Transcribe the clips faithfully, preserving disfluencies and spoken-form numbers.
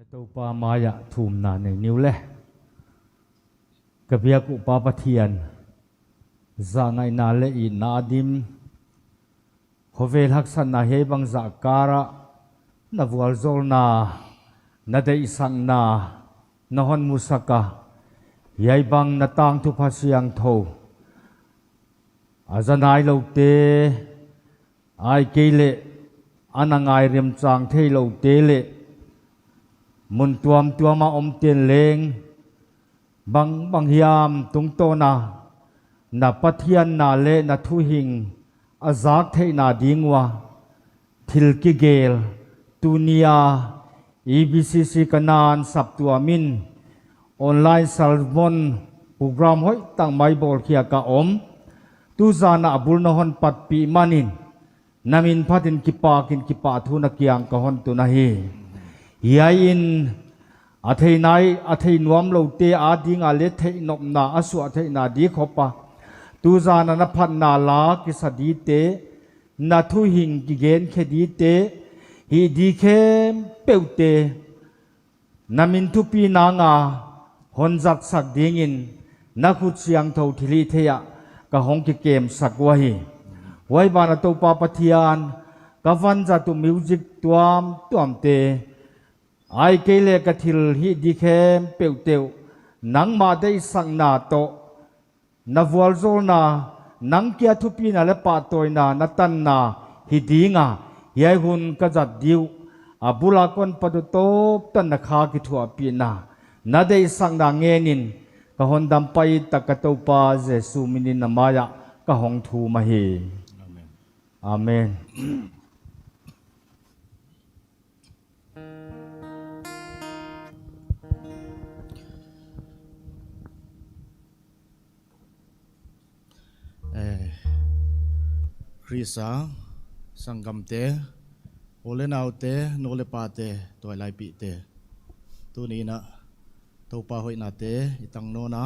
Toupa mai ah thumna nei ni uh le. Ka biak uh Pa Pathian, zahngaihna leh itna a dim, khovel haksatna hiai bang zah kar ah na vualzawlna, na deihsakna na hon musak a, hiai bang na tangthupha siangthou a za nailoute, ahihkeileh ana ngai remchang theiloute leh mun tuamtuam a omte'n leng bangbang hiam tungtawn a na Pathianna leh na thuhing a zak theihna ding ua thil kigel tuni a E B C C Kanaan saptuam in online sermon program hoihtak mai bawlkhiak a om. Tuzan a bul na hon patpih manin na min phatin kipak in kipahthu na kiang ka hon tun ahi. Hiai in a thei nai, a thei nuamloute ading a leh theihnopna a suah theihna di khop a, tuzan a na phatna la kisa dite, na thuhing kigen khe dite, hih di khempeuhte na min thupina nga hon zatsak dingin na khut siangthou thilhihtheih ah ka hong kikemsak uhi. Huai ban ah Toupa Pathian, ka vanzat uh music tuamtuamte, ahihkeileh ka thilhih di khempeuhte uh nangmah deihsakna toh na vualzawlna, nang kia thupina leh pahtawina na tanna hi ding a, hiai hun ka zat di uh a bul a kon pat uh tawp tan na kha kithuahpihna, na deihsakna ngenin ka hon dam pai tak ka Toupa Jesu minin na mai ah ka hong thum ahi. Amen. Amen. Eh, Krista sanggamte, u leh naute, nu leh pate, tuailaipihte, tuni in ah Toupa hoihnate i tang nawn a,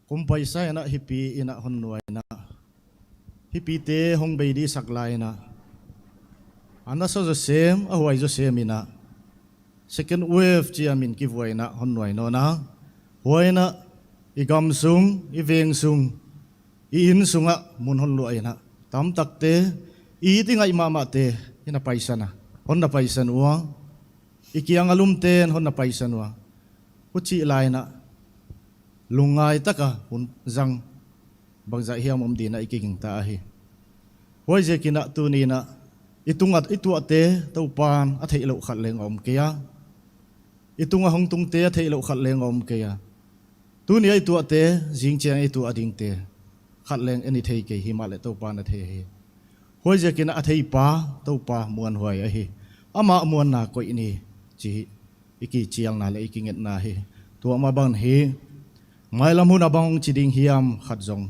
kum paisa in ah hipi in ah hon nuai in ah, hipite hong bei di sak lai in ah, a nasa zaw sem, a huai zaw sem in ah, second wave chi a min kivuai in ah hon nuai nawn a. Huai in ah i gam sung, i veng sung, i inn sung ah mun hon luah in ah, tamtakte, i it i ngaih mahmahte i na paisan a, hon na paisan ua, i kiang a lumte'n hon na paisan ua, huchi lai in ah lungngai tak a hun zang bangzah hiam om ding in ah i kigingta ahi. Huaiziakin ah tuni in ah i tung a i tuahte Toupa'n a theihlouh khat leng om kei a, i tung a hong tungte a theihlouh khat leng om kei a. Tuni a i tuahte, zingchiang i tuah dingte khat leng en i thei kei, himahleh Toupa'n a thei hi. Huaiziakin a theipa Toupa muanhuai ahi. Amah muanna koih ni chih i kichialna leh i kingetna hi. Tua mah bang hi, mailam hun a bang hong chi ding hiam khat zong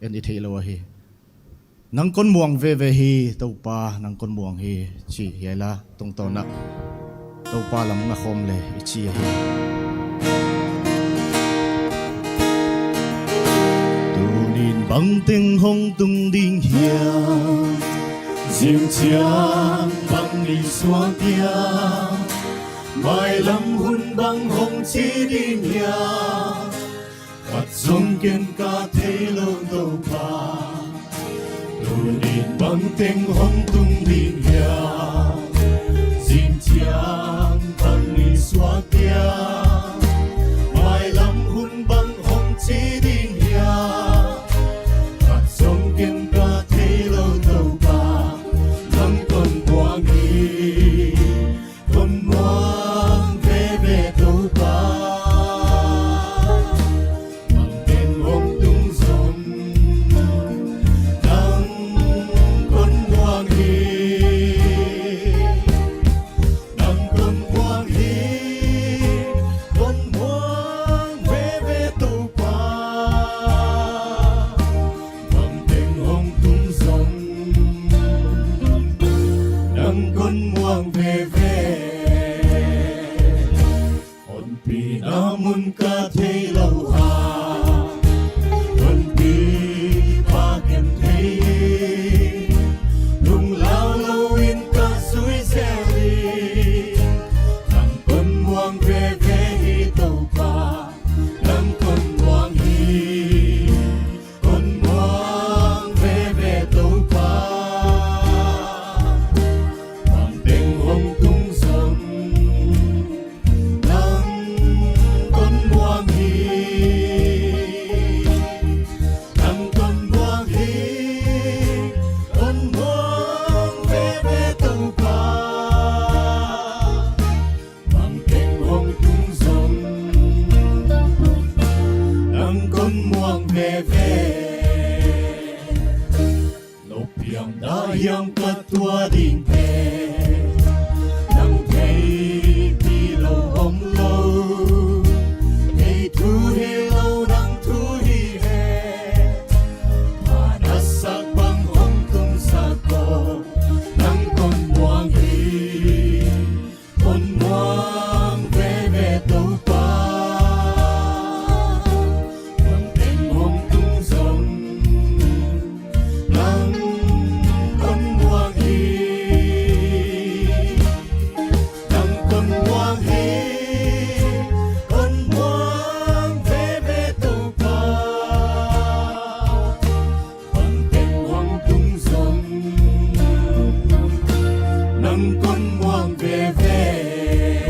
en i theilou ahi. Nang kon muang veve hi, Toupa, nang kon muang hi, chi hiai la tungtawn ah Toupa lam na khawm leh i chi ahi. Tuni'n bangteng hong tung ding hiam, zingchiang bang i suak hiam, mailam hun bang hong chi ding hiam, khat zong ken ka theilou Toupa. Tuni'n bangteng hong tung ding hiam, zingchiang bang i suak hiam, mailam hun bang hong chi ding hiam, khat zong ken ka theilou Toupa. Nang kon muang hi, kon muang veve Toupa. Bangteng hong tung zong nang kon muang hi, nang kon muang hi, kon muang veve Toupa. Bangteng hong tung zong nang kon muang veve. Honpihna mun ka theilou a, honpi pa ken thei, lunglaulou in ka zui zel hi. Nang theihpih lou om lou, thei thu hilou nang thu hi hen. Pha na sak bang hong tung sak ko, nang kon muang hi, kon muang veve Toupa. Bangteng hong tung zong, nang kon muang hi, nang kon muang hi, kon muang veve Toupa. Bangteng hong tung zong, nang kon muang veve.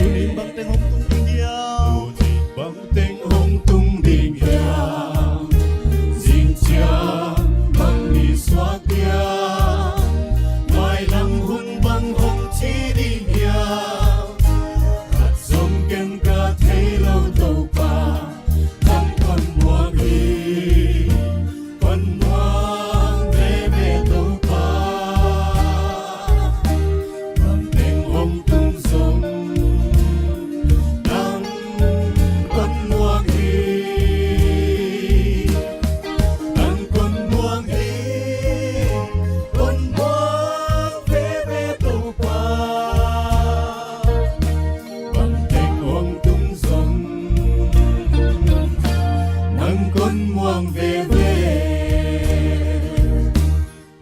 Tuni'n bangteng hong tung ding hiam? Tuni'n bangteng hong tung ding hiam? Zingchiang bang ni suak diam? Mailam hun bang hong chi ding hiam? Khat zong ken ka theilou Toupa, nang kon muang hi, kon muang veve Toupa. Bangteng hong tung zong, nang kon muang hi, nang kon muang hi, kon muang veve Toupa. Bangteng hong tung zong, nang kon muang veve.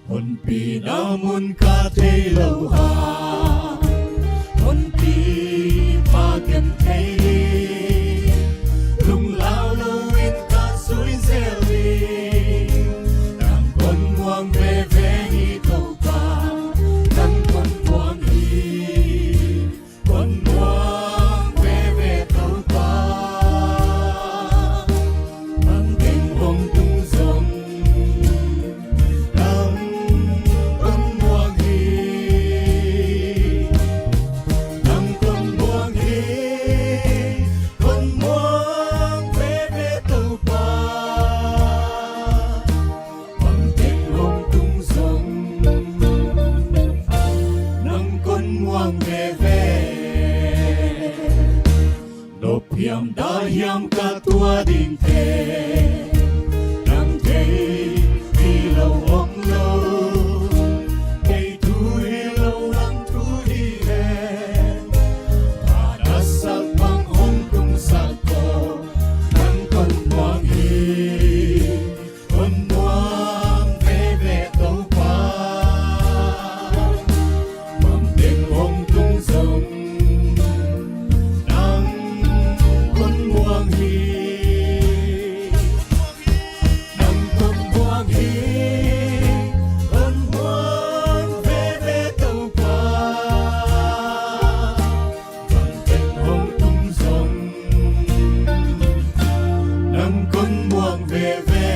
Hon pina mun ka theilou a, hon pi pa ken thei hi. Lunglau lou in ka zui zel hi. Nang kon muang veve hi Toupa, nang kon muang hi. Kon muang veve Toupa. Bangteng hong tung zong, nang kon muang hi, nang kon muang hi, kon muang veve Toupa. Bangteng hong tung zong, nang kon muang veve. Nop hiam da hiam ka tuah ding te, nang theihpih lou om lou. Thei thu hilou nang thu hi hen. Pha na sak bang hong tung sak ko, nang kon muang hi. Kon muang veve Toupa. Bangteng hong tung zong, nang kon muang hi. Nang kon muang hi, kon muang veve Toupa. Bangteng hong tung zong, nang kon muang veve.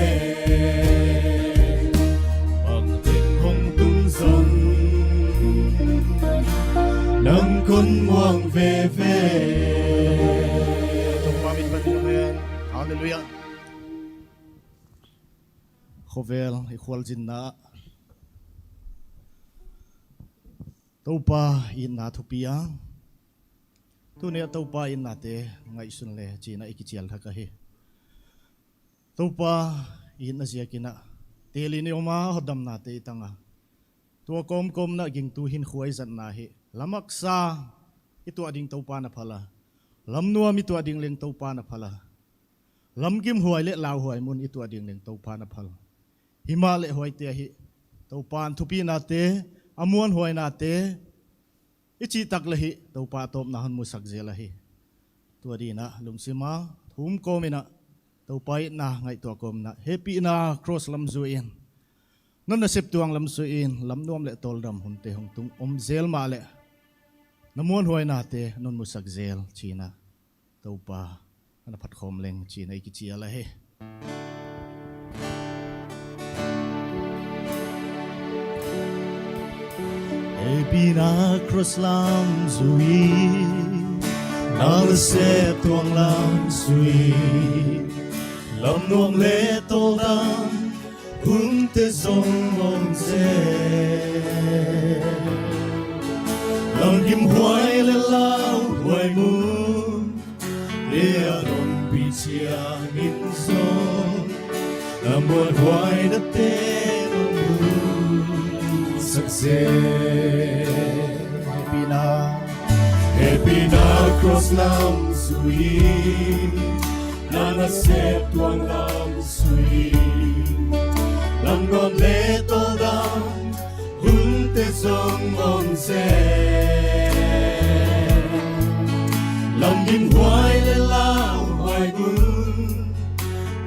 Bangteng hong tung zong, nang kon muang veve. Toupa min pan in amen. Hallelujah. Khovel i khualzinna, Toupa itna thupi a. Tuni a Toupa itnate ngaihsun le chi'n i kichial thak ahi. Toupa itna ziakin a, tel in i om a, hotdamnate i tang a. Tua kawmkawm in a gingtu hinkhua i zatna hi, lam haksa i tuah ding Toupa na phal a. Lam nuam i tuah ding leng Toupa na phal a. Lam gimhuai leh lauhuai mun i tuah ding leng Toupa na phal. Himahleh huaite ahi, Toupa'n thupihnate, a muanhuainate i chih tak leh hi, Toupa tawpna hon musak zel ahi. Tua dingin a lungsim a thum kawm in a, Toupa itna ngaihtuah kawm in a, hehpihna cross lam zui in, non nasep tuang lam zui in, lam nuam leh tawldam hunte hong tung om zel mahleh, na muanhuainate non musak zel chi'n a, Toupa ana phatkhawm leng chi'n i kichial ahi. Hehpihna cross lam zui, non nasep tuang lam zui, lam nuam leh tawldam hunte zong om zel. Lam gimhuai leh lauhuai mun, te a ompih chiangin zong, na muanhuainate nong musak zel. Hehpihna, hehpihna cross lam zuiin, na nasep tuang lam zuiin, lam gawt leh tawldam hunte zong om zel. Lam gimhuai leh lauhuai mun,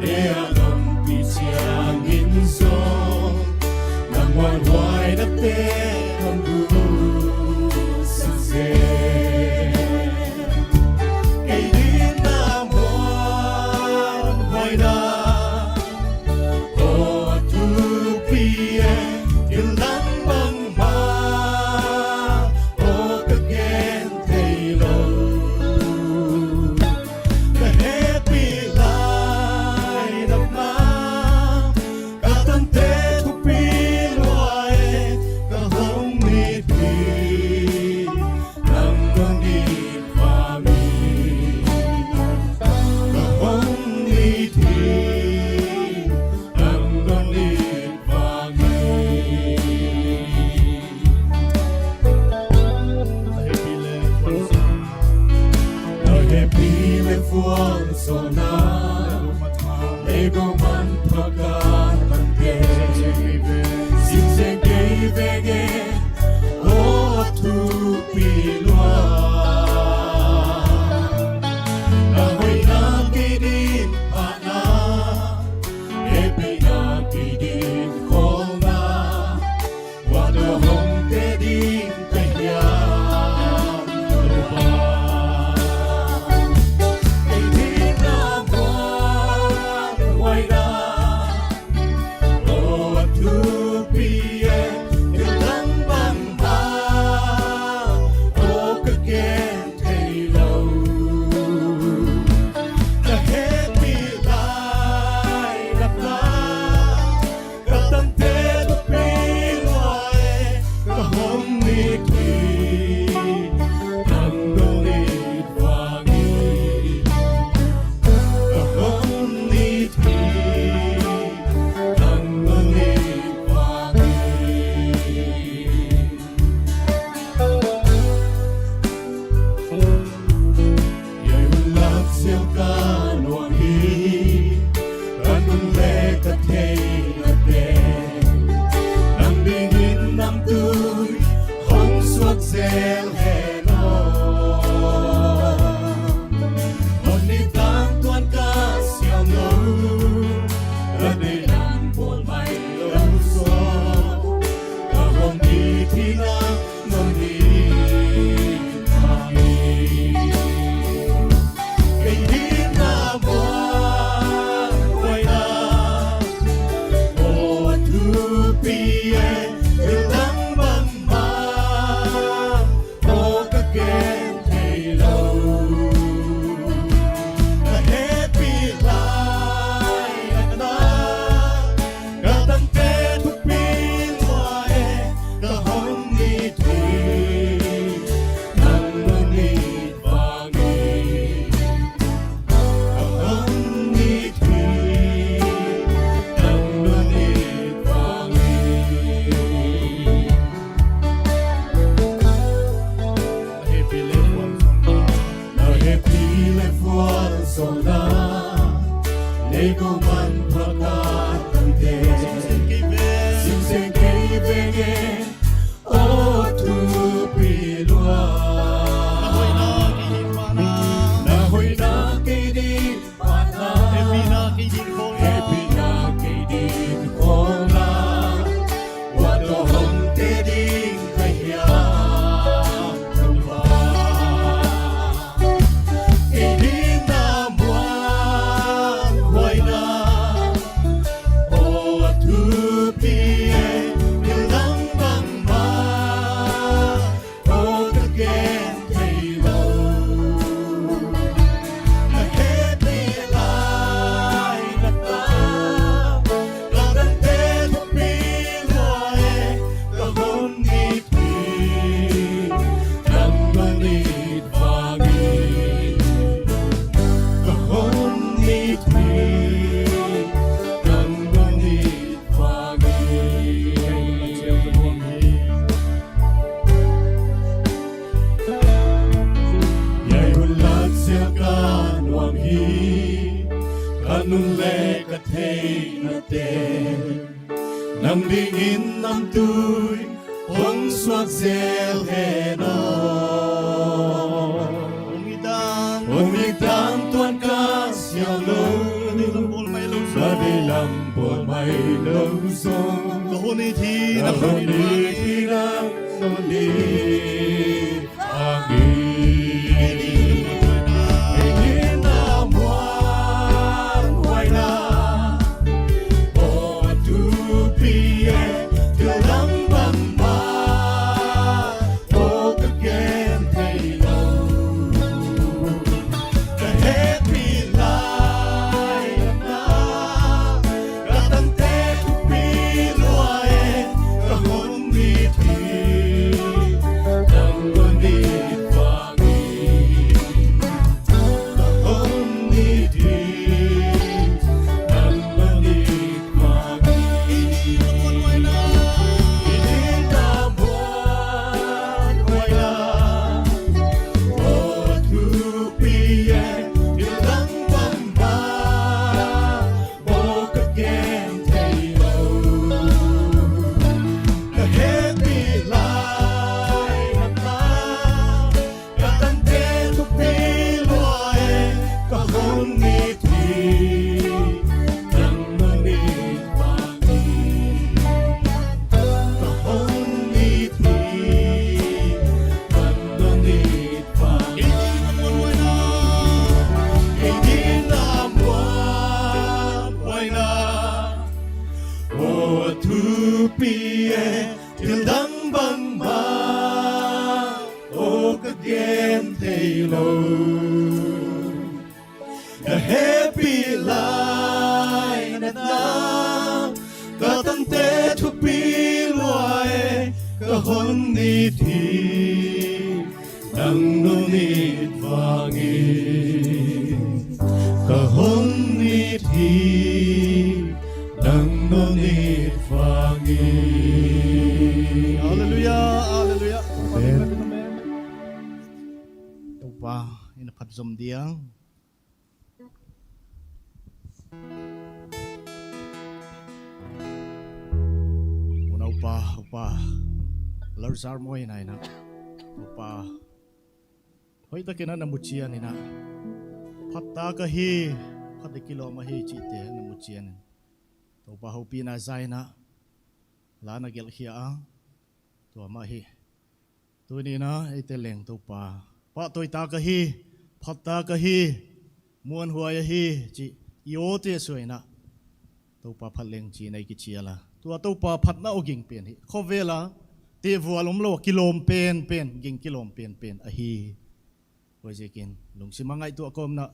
te a ompih chiangin zong, na muanhuainate nong musak zel. Kei din na muanhuaina, aw thupi e, thil dang bangmah aw ka gen theilou. Ka hehpih lai na mah, ka tante thupi lua e, ka hong it hi, nang nong it vangin. Ka hong it hi, nang nong it vangin. Hehpih leh vualzawlna, hehpih leh vualzawlna, leh gawtman pha ka tante. Sim seng kei veng e, aw thupi lua. Na hoihna kei din phatna, hehpihna kei din khawlna, bang a hong tel ding ka hiam, Toupa. Kei din na muanhuaina, aw thupi e, thil dang bangmah aw ka gen theilou. Ka hehpih lai na mah, ka tante thupi lua e, ka hong it hi, nang nong it vangin. Ka hong it hi, nang nong it vangin. Hiai hun lak zel ka nuam hi, ka nun leh ka theihnate, nang dingin namtui hong suak zel hen aw. Hon it tangtuan ka siam lou, ka deihlam bawl mai lou zaw, ka hong it hi nang nong it hi. Kei din na muanhuaina, aw thupi e, thil dang bangmah aw Nunglai ka theihna te, nang dingin namtui hong suak zel hen aw. Hong it tang, hong it tang tuan ka siam lou, ka deilam bawl mai lou zong, ka hun it hi, ka hun it hi nang non it vangin. Ei dinna muanhuaina, aw thupi e, thil dang bangmah aw ka gen theilou. Ka hehpih lai na, ka tangte thupi lua e, ka hun it hi, nang non it vangin. Ka hun it hi, nang non it vangin. Ei dinna muanhuaina, aw thupi e, thil dang bangmah aw ka gen theilou. Ka hehpih lai na, ka tangte thupi lua e, ka hun it hi, nang non it vangin. Ka hun it hi, nang non it vangin. Ei dinna muanhuaina, aw thupi e, thil dang bangmah aw ka gen theilou. Ka hehpih lai na, ka tangte thupi lua e, ka hun it hi, nang non it vangin. Ka hun it hi, nang non it vangin. Hallelujah, hallelujah. Amen. Amen. Toupa in a phat zom dia. Unaupa, upa, Lazar Moi naina, upa, hoihtakin a na muchian in a, phat tak ahi, phat ding kilawm ahi chihte na muchian in, Toupa houpihna zai in a, la na gelh khia a, tua mah hi. Tuni'n a eite leng Toupa, pahtawi tak ahi, phat tak ahi, muanhuai ahi chih i awte suaina, Toupa phat leng chi in a i kichial a. Tua Toupa phatna aw ging pen hi. Khovel a, tehvual omlou, kilawm penpen, ging kilawm penpen ahi. Huaiziakin, lungsim a ngaihtuah kawmna,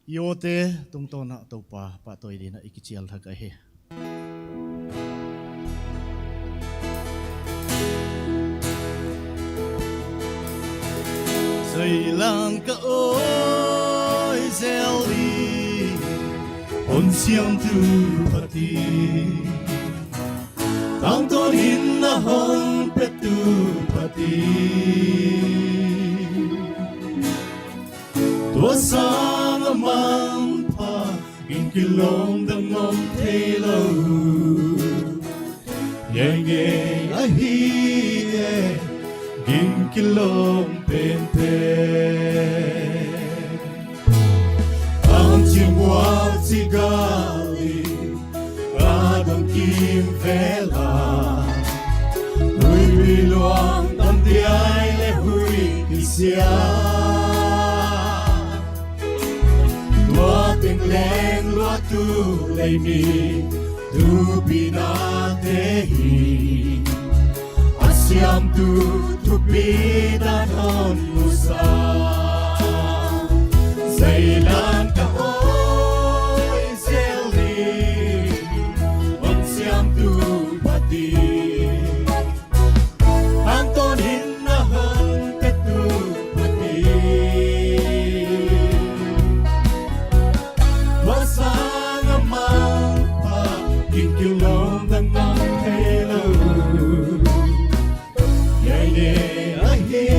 i awte tungtawn a Toupa pahtawi dingin a i kichial thak ahi. Zeilan ka awi zel ding, hon siamtu pha ding, tangtawn in a hon petu pha ding. Tua sang a manpha, ging kilawm dang om theilou. Ngeingei ahi e, ging kilawm penpen. Ang chimua chigali, ka dong kimvel a, hui hui luang tam diai le hui kisia. Tua teng leng luatu lei mi, tupina te hi, a siamtu thupi dan hon musak. Zeilan ka awi zel ding, hon siamtu pha ding, tangtawn in a hon petu pha ding. Tua sang a manpha, ging kilawm dang om theilou. Ngeingei ahi e,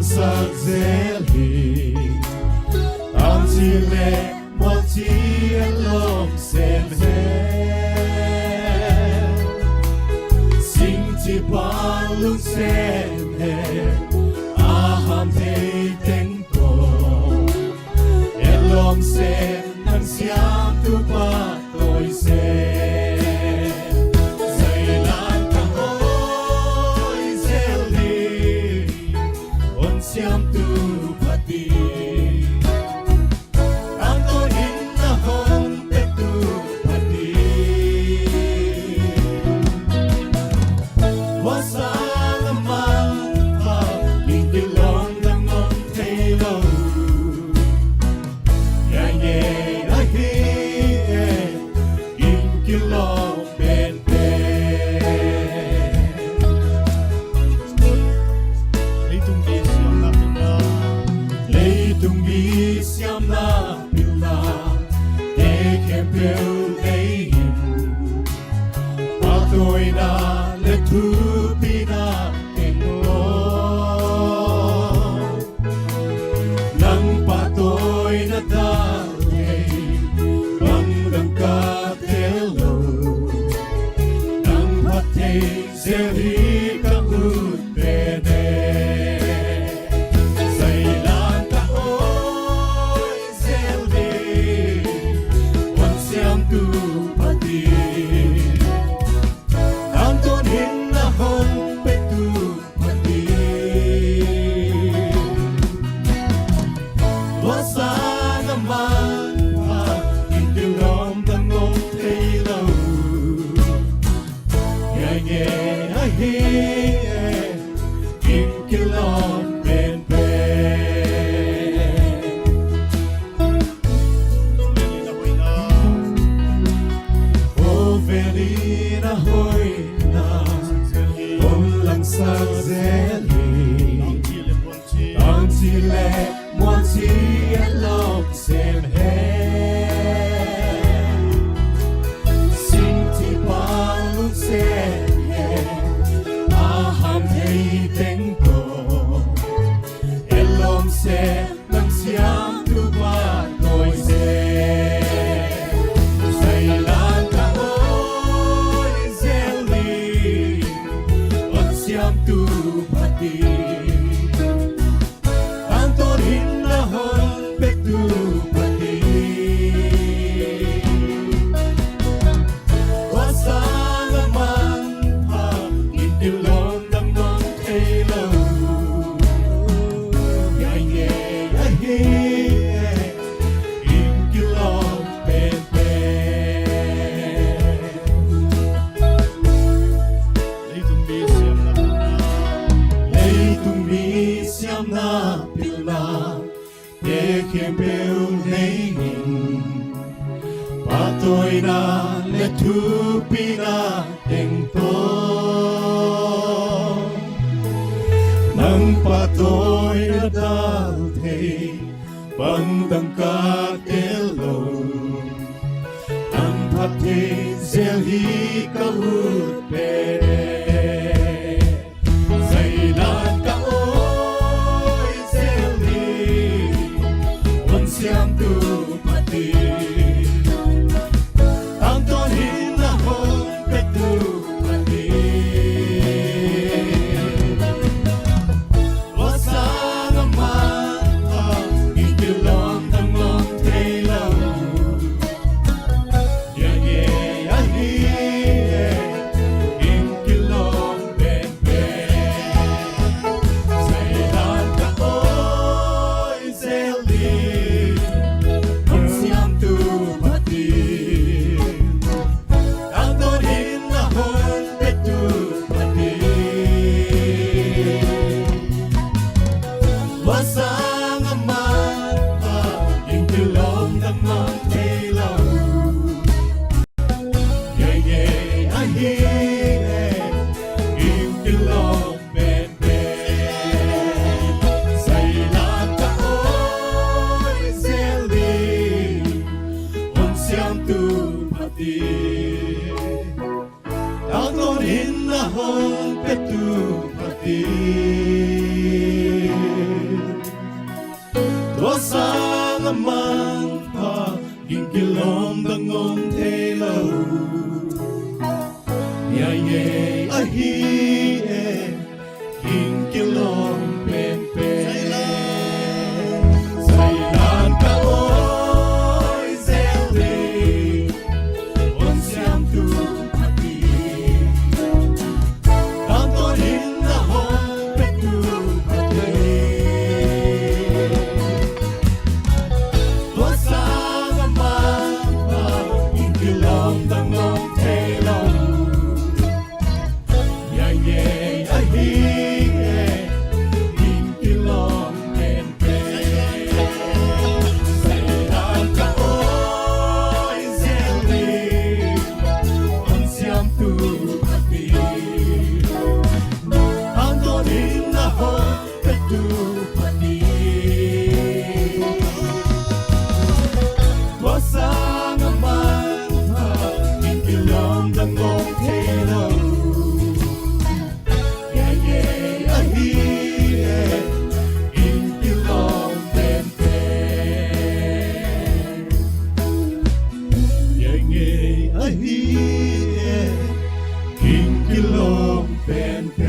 sak zel hi. Tangchi leh muanchi a lawm sem hen. Singchi pa lung sem hen. A ham thei teng ko. E lawm sem nang siamtu pa tawi sem. Zai lan ka hoih zel hi. Hon siamtu pha di. Tangtawn hinna hon petu pha di. Huasa lama pha, kin kilawm dang om thei lou. Ngai ngei ahi e, kin kilawm penpen. Leitung mi siamna pilna. Leitung mi siamna pilna. Te khempeuh nei in. Pahtawina leh thupina teng ko. Nang pahtawina dal thei, bang dang ka tel lou. Nang pha thei zel hi ka ut pen e. Zai lan ka hoih zel hi, hon siamtu pha di. Tangtawn hinna hon petu pha di. Huasa lama pha, kin kilawm dang om thei lou. Ngai ngei ahi e, kin kilawm penpen. Khovel in a hoihna hon langsak zel hi. Tangchi leh muanchi a lawm sem hen. Singchi pa lung sem hen. A ham thei teng ko. E lawm sem nang siamtu pa tawi sem. Zai lan ka hoih zel hi, hon siamtu pha di. Tangtawn hinna hon petu pha di. Huasa lama pha, kin kilawm dang om thei lou. Ngai ngei ahi e, kin kilawm penpen. Leitung mi siamna pilna. Leitung mi siamna pilna. Te khempeuh nei in. Pahtawina leh thupina teng ko. Nang pahtawina dal thei, bang dang ka tel lou. Nang pha thei zel hi ka ut pen e. Zai lan ka hoih zel hi, hon siamtu pha di. Tangtawn hinna hon petu pha di. Huasa lama pha, kin kilawm dang om thei lou. Ngai ngei ahi e, kin kilawm Mangpha, gingkilawm dang om theilou. Hiai ngei ahi e, gingkilawm penpen. Sailan ka awi zel di, hon siamtu Pathian. Tangtawn in na hon petu Pathian. Tua sang a Mangpha, gingkilawm dang om theilou. Hiai ngei ahi e, gingkilawm penpen. Sailan ka awi zel di, hon siamtu Pathian. Tangtawn in na hon petu Pathian. Tua sang a Mangpha, gingkilawm dang om theilou. Hiai ngei ahi e, gingkilawm penpen. Hiai ngei ahi e, gingkilawm penpen.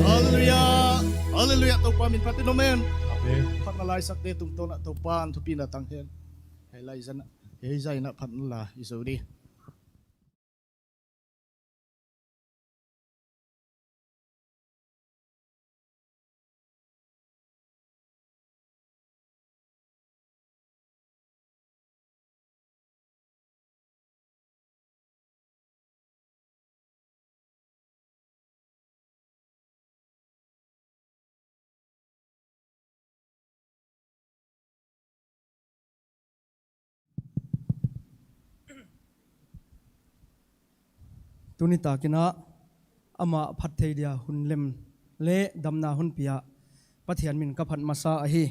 Hallelujah. Hallelujah. Toupa min phat in om hen. Amen. Phatna la i sak di tungtawn ah Toupa'n thupina tang hen. Hiai lai zan ah, hiai zan ah phatna la i zou di. Tuni takin ah amah phattheih dia hun lem leh damna hon pia Pathian min ka phat masa ahi.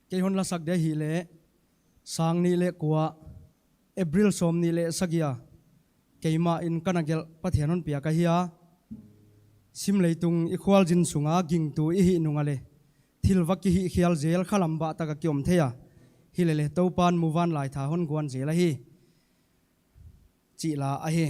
Kei hon lasak dia ahihleh, sang nih leh kua, April sawmnih leh sagih a, keimah in ka na gelh Pathian hon piak ahi a. Sim leitung i khualzin sunga gingtu i hih nung a leh, thil va kihihkhial zel khalam bah tak a ki om thei a. Hileleh Toupa'n muvanlai tha hon guan zel ahi, chih la ahi.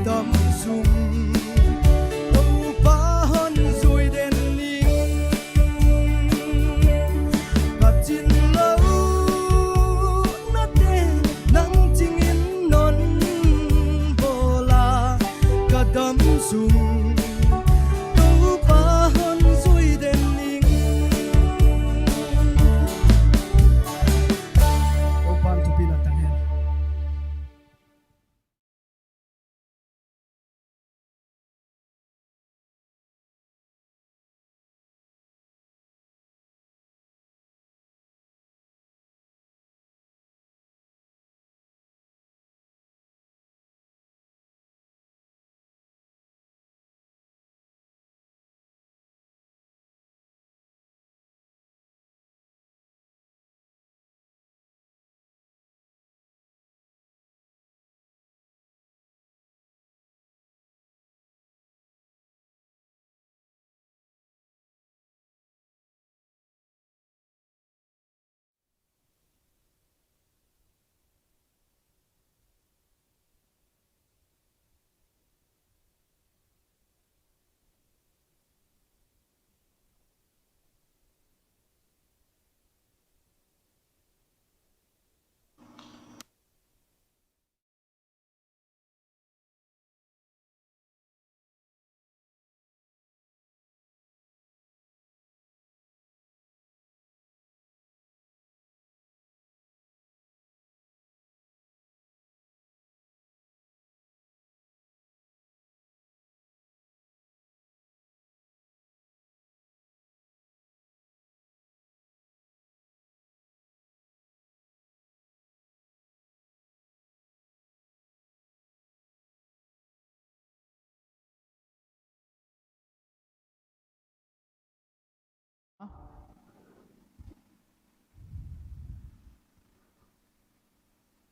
Damsung Toupa hon zui den ning, ka chinlou nate nang chingin non bawl a, ka damsung Toupa hon zui den ning. Toupa'n thupina tang hen.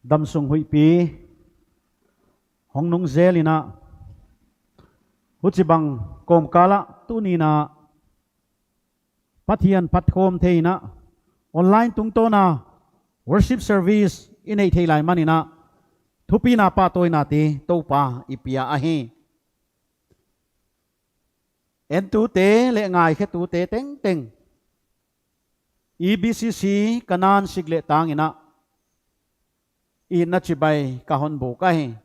Damsung huihpi hong nung zel in a, huchibang kawmkal ah tuni in a Pathian phatkhawm thei in a, online tungtawn a worship service i neih theih lai man in a, thupina pahtawina te Toupa i pia ahi. Entute leh ngaikhetute tengteng, E B C C Kanaan sik leh tang in a, itna chibai ka hon buk ahi.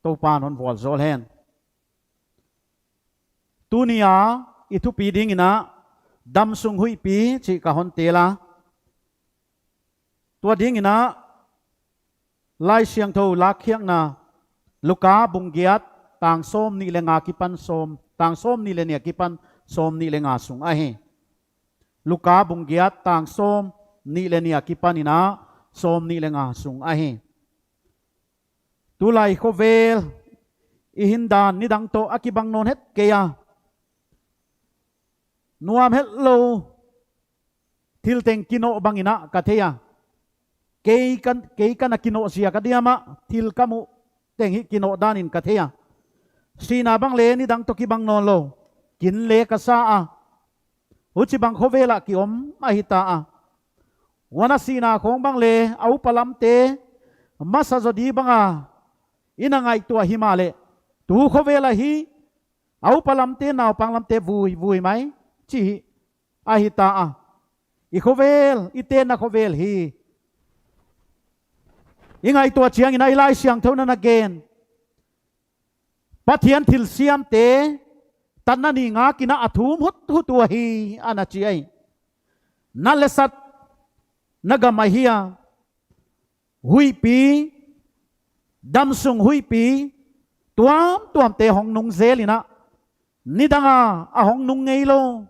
Toupa'n hon vualzawl hen. Tuni a i thupi ding in a, damsung huihpi chih ka hon tel a. Tua ding in a, Laisiangthou lakkhiakna, Luka bung giat, tang sawmnih leh nga akipan sawm, tang sawmnih leh nih akipan sawmnih leh nga sung ahi. Luka bung giat, tang sawmnih leh nih akipan in a sawmnih leh nga sung ahi. Tulai khovel i hindan nidang toh a kibang nawn het kei a, nuam hetlou thil teng kinoh bang in a ka thei a. Kei ka, kei ka na kinoh ziak a diam a, thil ka muh teng hi kinoh dan in ka thei a. Sihna bang leh nidang toh kibang nawnlou, kin leh ka sa a. Huchibang khovel ah ki om ahi ta a. Huan a sihna khawng bang leh a upa lamte masa zaw di bang a i na ngaihtuah himahleh, tu khovel ah hi a upa lamte, naupang lamte vui vui mai chih hi ahi ta a. I khovel, i tenna khovel hi. I ngaihtuah chiang in a, i Laisiangthou in a na gen, Pathian thilsiamte tatna ni ngak in a a thum huthut uh ahi, a na chi ahi. Nat leh sat na gam ahi a, huihpi, damsung huihpi tuamtuamte hong nung zel in a, nidang a a hong nung ngeilou,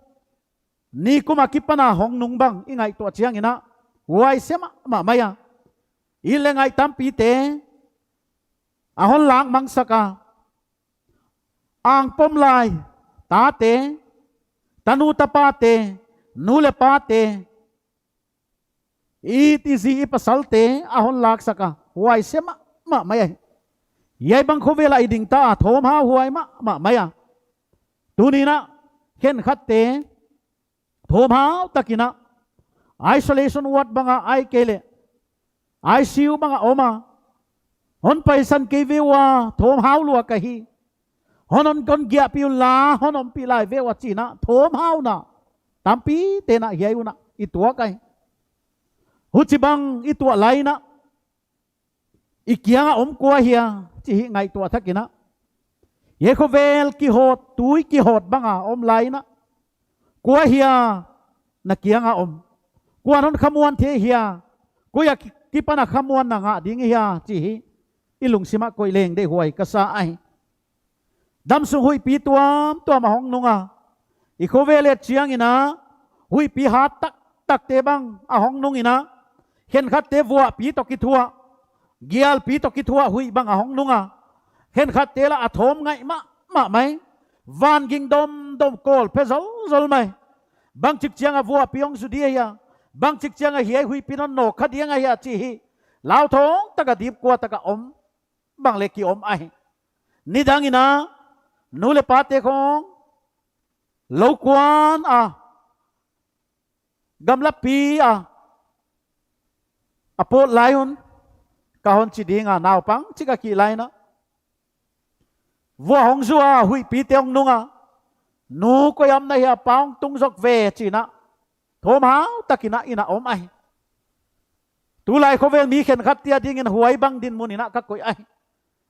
nikum akipan a hong nung bang i ngaihtuah chiang in a, huaise mahmah mai a. It leh ngaih tampite a hon lak mangsak a. Angpom lai tate, tanu tapate, nu leh pate, it i zi i pasalte a hon laksak a, huaise mahmah mai ahi. Hiai bang khovel ah i ding ta a, thawmhauhuai mahmah mai a. Tuni in a, khenkhatte thawmhau tak in a isolation ward bang ah ahihkeileh I C U bang ah om a, Hon paisan kei ve ua, thawm hau lua ka hi. Hon hon kon giahpih unla, hon ompih lai ve ua chih na, thawm hauna. Tampi te'n hiai hun ah i tuak ahi. Huchibang i tuah lai in, i kianga om kua hia, chih ngaihtuah thak in. Hiai khovel kihawt, tui kihawt banga om lai in, kua hia na kianga om? Kua'n hon khamuan thei hia? Koi a ki-, kipan a khamuanna ngah ding hia, chih hi i lungsim ah koih leng deihhuai ka sa ahi. Damsung huihpi tuamtuam a hong nung a, i khovel et chiangin, huihpi hat taktakte bang a hong nung in, khenkhatte vuahpi toh kithuah, gialpi toh kithuah huih bang a hong nung a, khenkhatte lah a thawm ngaih mahmah mai. Van ging domdom, kawl phe zolzol mai. Bangchik chiang a vuahpi hong zu ding ahia? Bangchik chiang a hiai huihpi hon nawk kha ding ahia, chih hi lauthawng taka dipkua taka om bang leh ki om ahi. Nidang in, nu leh pate khong lou kuan a, gamlapi a, a pawt lai un, ka hon chi ding a, naupang chik a kih lai in, vuah hong zu a, huihpite hong nung a, nu, koi a om na hia, pa hong tung zok ve, chi in, thawm hau takin inn a om ahi. Tulai khovel mi khenkhatte adingin huai bang dinmun in ka koih ahi.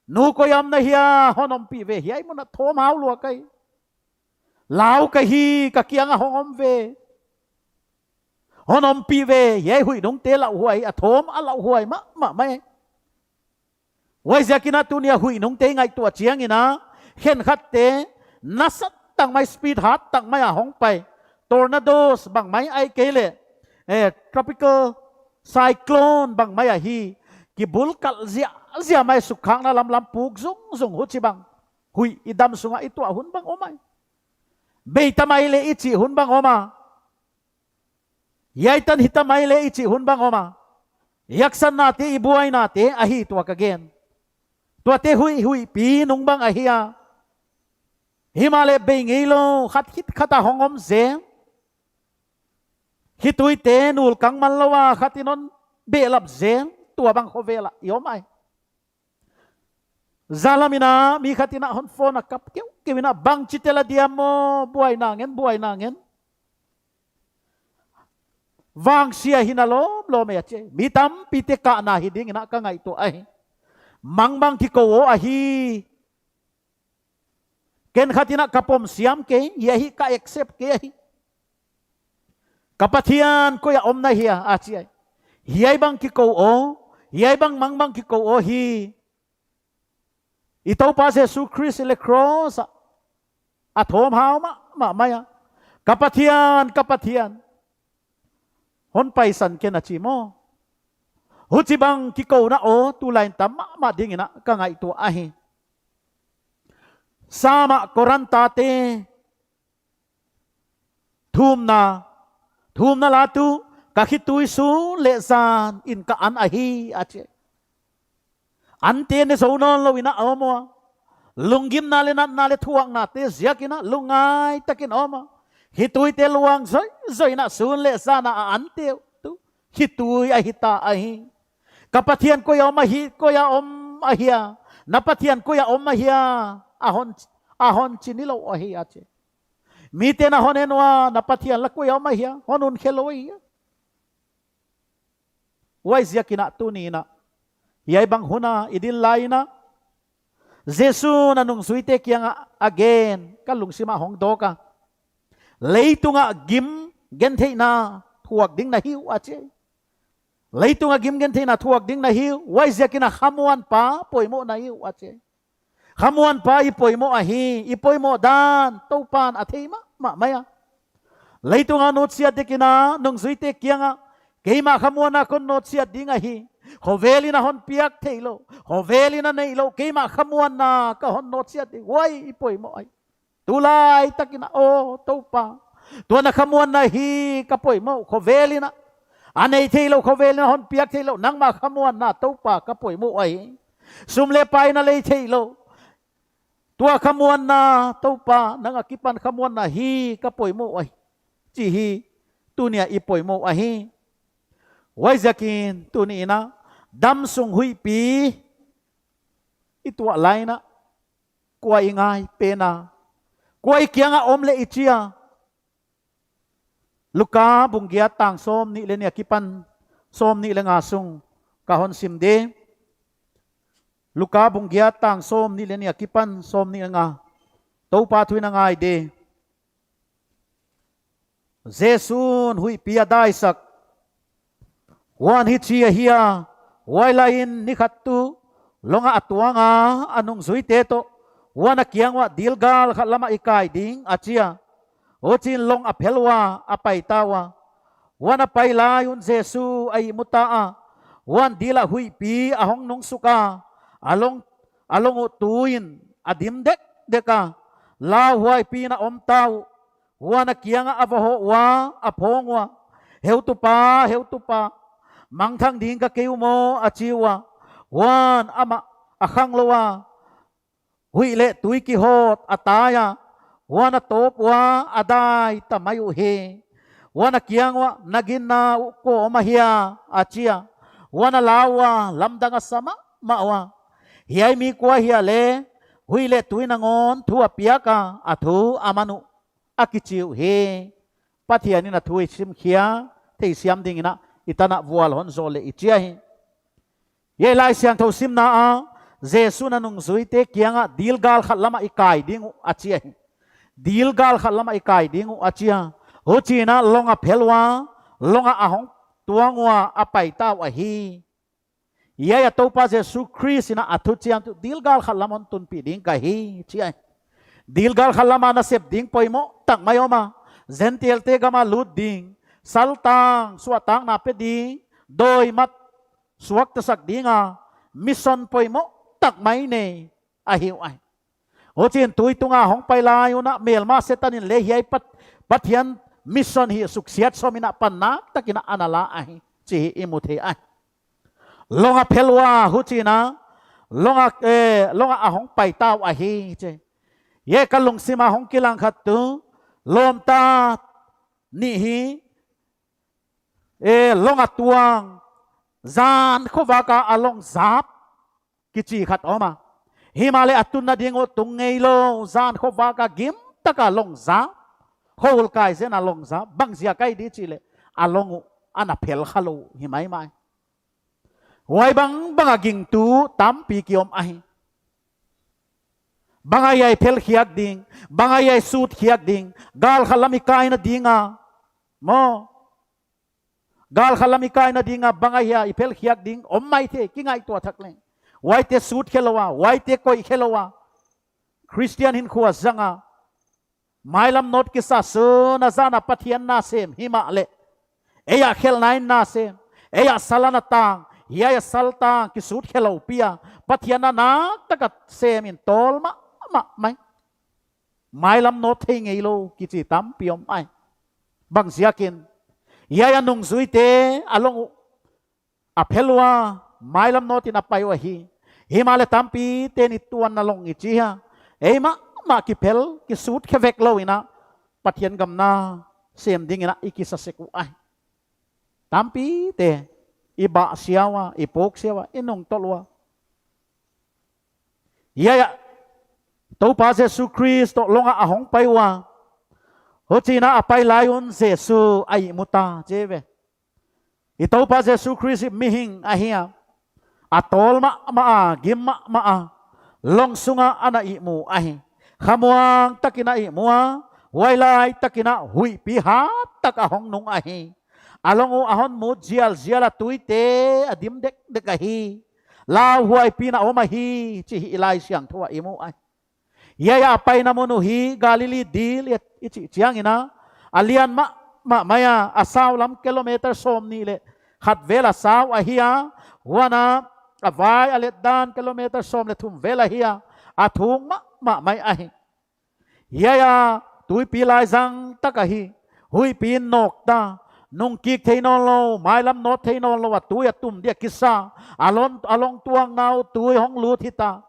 Nu, koi a om na hia, hon ompih ve, hiai mun ah thawm hau lua ka hi. Lau ka hi, ka kianga hong om ve. Hon ompih ve, hiai huih nungte lauhuai, a thawm a lauhuai mahmah mai. Huaiziakin tuni a huih nungte ngaihtuah chiangin, khenkhatte nasatak mai, speed hat tak mai a hong pai. Tornadoes bang mai ahihkeileh, eh, tropical cyclone bang mai ahi, kibulkalh ziahziah mai, sukkhakna lamlam puk zungzung, huchibang huih i damsung ah i tuah hun bang om ahi. Bei ta mai leh i chih hun bang om a. Hiai tan hita mai leh i chih hun bang om a. I haksatnate, i buainate ahi, tua ka gen. Tuate huih, huihpi nung bang ahi a. Himahleh bei ngeilou, khat khit khat a hong om zel. Khituite nul kang man lou a, khat in hon behlap zel. Tuabang khovel ah i om ahi. Zalam in mi khat in hon phone a, kap keuhkeuh in, bangchite la diam maw, buaina ngen, buaina ngen. Vangsia hi na lawmlawm e, a chi. Mi tampite kahna hi dingin ka ngaihtuah ahi. Mangbang kikou ahi. Ken khat in ka pom siam kei, hiai hi ka accept kei ahi. Ka Pathian koi a om na hia, a chi ahi. Hiai bang kikou aw, hiai bang mangbang kikou aw hi. I Toupa Jesu Khrist leh cross ah a thawm hau mahmah mai a, ka Pathian, ka Pathian, hon paisan ken, a chi maw. Huchibang kikouna aw tulai in tam mahmah dingin ka ngaihtuah ahi. Sam ah Korinthate thumna, thumna la tu, ka khitui sun leh zan in ka an ahi, a chi. Ante ne zou nawnlou in a om ua. Lunggimna leh natna leh thuaknate ziakin lungngai takin om a. Khituite luang zoizoi in sun leh zan a a ante uh tu khitui ahi ta ahi. Ka Pathian koi a om ahi, koi a om ahia? Na Pathian koi a om ahia? A hon, a hon chi nilou ahi, a chi. Mite'n hon en ua, na Pathian la koi a om ahia? Hon hun khe lou ahia? Huaiziakin tuni in, hiai bang hun a i din lai in, Jesu'n a nungzuite kiangah a gen, ka lungsim ah hong dawk a. Leitung a gim gentheihna thuak ding na hi uh, a chi. Leitung a gim gentheihna thuak ding na hi uh, huaiziakin khamuanpa poimoh na hi uh, a chi. Khamuanpa i poimoh ahi, i poimoh dan Toupa'n a thei mahmah mai a. Leitung a nutsiat dek in nungzuite kiangah, keimah khamuanna kon nutsiat ding ahi. Khovel in hon piak theilou, khovel in neilou, keimah khamuanna ka hon nutsiat ding, huai i poimoh ahi. Tulai takin, aw Toupa, tua na khamuanna hi ka poimoh, khovel in a nei theilou, khovel in hon piak theilou, nangmah khamuanna Toupa ka poimoh ahi. Sum leh pai na lei theilou, tua khamuanna Toupa, nang akipan khamuanna hi ka poimoh ahi, chih hi tuni a i poimoh ahi. Huaiziakin tuni in damsung huihpi tuah lai in, kua i ngai pen a, kua i kiang a om leh i chi a. Luka bung giat tang sawmnih leh nih akipan sawmnih leh nga sung ka hon sim di. Luka bung giat tang sawmnih leh nih akipan sawmnih leh nga. Toupa thu in a ngai di. Jesu'n huihpi a daisak. Huan hichi ahi a, huai lai in ni khat tuh long ah a tuang a, a nungzuite toh, huan a kiang uah dil gal khat lam ah i kai ding, a chi a. Huchiin long a phel ua, a paita ua. Huan a pai lai un Jesu a ihmu ta a. Huan dil ah huihpi a hong nungsuk a. A long, a long uh tui in a dim dekdek a. Lauhuaipi in a om ta uh. Huan a kiang ah a va hoh ua, a phawng ua. Heutupa, heutupa, mangthang ding ka kei uh maw, a chi ua. Huan amah a khanglou a, huih leh tui kihawt a tai a. Huan a tawp ua, a dai ta mai uhi. Huan a kiang uah, na ginna uh kua om ahia, a chi a. Huan a lau ua, lamdang a sa mahmah ua. Hiai mi kua hia leh, huih leh tui nangawn thu a piak a, a thu a man uh, a kichi uhi. Pathian in a thu i simkhia theisiam dingin i tan ah vual hon zawl leh i chi ahi. Hiai Laisiangthou simna ah, Jesu'n a nungzuite kiang ah dil gal khat lam ah i kai ding uh, a chi ahi. Dil gal khat lam ah i kai ding uh, a chi a. Huchiin long a phel ua, long ah a hong tuang ua, a paita uh ahi. Hiai ah Toupa Jesu Khrist in a thuchiam tuh dil gal khat lam hon tunpih ding ka hi, chi ahi. Dil gal khat lam a nasep ding poimoh tak mai om a. Gentile-te gam a lut ding, saltang, suahtakna pe ding, dawi mat suaktasak ding a, mission poimoh tak mai nei ahi uh ahi. Huchiin tui tung a hong pai lai un, melma Setan in leh hiai Pat-, Pathian mission hi suksiat sawm in, pan naktak in ana la ahi chih i mu thei ahi. Long a phel ua, huchiin long ah, eh, long ah a hong paita uh ahi, chi. Hiai ka lungsim a hong kilang khat tuh, lawmta nih hi, eh, long a tuang, zan khovak a a long zap kichi khat om a. Himahleh a tunna ding uh tung ngeilou, zan khovak a gim tak a long zap, khoul kai zen a long zap, bangziak ahi di chih leh, a long uh ana phel khalou hi maimai. Huai bangbang a gingtu tampi ki om ahi. Bang ahia i phel khiak ding, bang ahia i sut khiak ding, gal khat lam i kaina ding a, maw. Gal khat lam i kaina ding a, bang ahia i phel khiak ding om maithei, kingaihtuah thak leng. Huaite sut khe lou a, huaite koih khe lou a, Christian hinkhua zang a, mailam nawt kisa sun a zan a Pathian na sem himahleh, ei a khelhna in na sem, ei a sal ana tang, hiai a saltang kisut khe lou pi a, Pathian na naktak a sem in tawl mahmah mai. Mailam nawt thei ngeilou kichi tampi om ahi. Bangziakin, hiai a nungzuite a long uh a phel ua, mailam nawt in a pai uh ahi. Himahleh tampite'n i tuanna long i chi a, ei mahmah kiphel, kisut khe vek lou in, Pathian gam na sem dingin i kisa sek uh ahi. Tampite i bahsia ua, i puksia ua, i nungtolh ua. Hiai ah Toupa Jesu Khrist toh long ah a hong pai ua. Huchiin a pai lai un Jesu a ihmu ta, chi ve. I Toupa Jesu Khrist mihing ahi a, a tawl mahmah a, gim mahmah a, long sung ah ana ihmu ahi. Khamuang takin a ihmu a, huailai takin huihpi hat tak a hong nung ahi. A long uh a hon mut zialzial a, tuite a dim dekdek ahi. Lauhuaipi in a om ahi chih i Laisiangthou ah i mu ahi. Hiai a paina mun uh hi Galilee dil i chih chiangin a lian mahmah mai a, a sau lam kilometer sawmnih leh khat vel a sau ahi a, huan a vai a let dan kilometer sawm leh thum vel ahi a, a thuk mahmah mai ahi. Hiai a tuipi laizang tak ahi, huihpi in nawk ta, nungkik thei nawnlou, mailam nawt thei nawnlou a tui a tum dia kisa, a long, a long tuangna uh tui hong lut hita.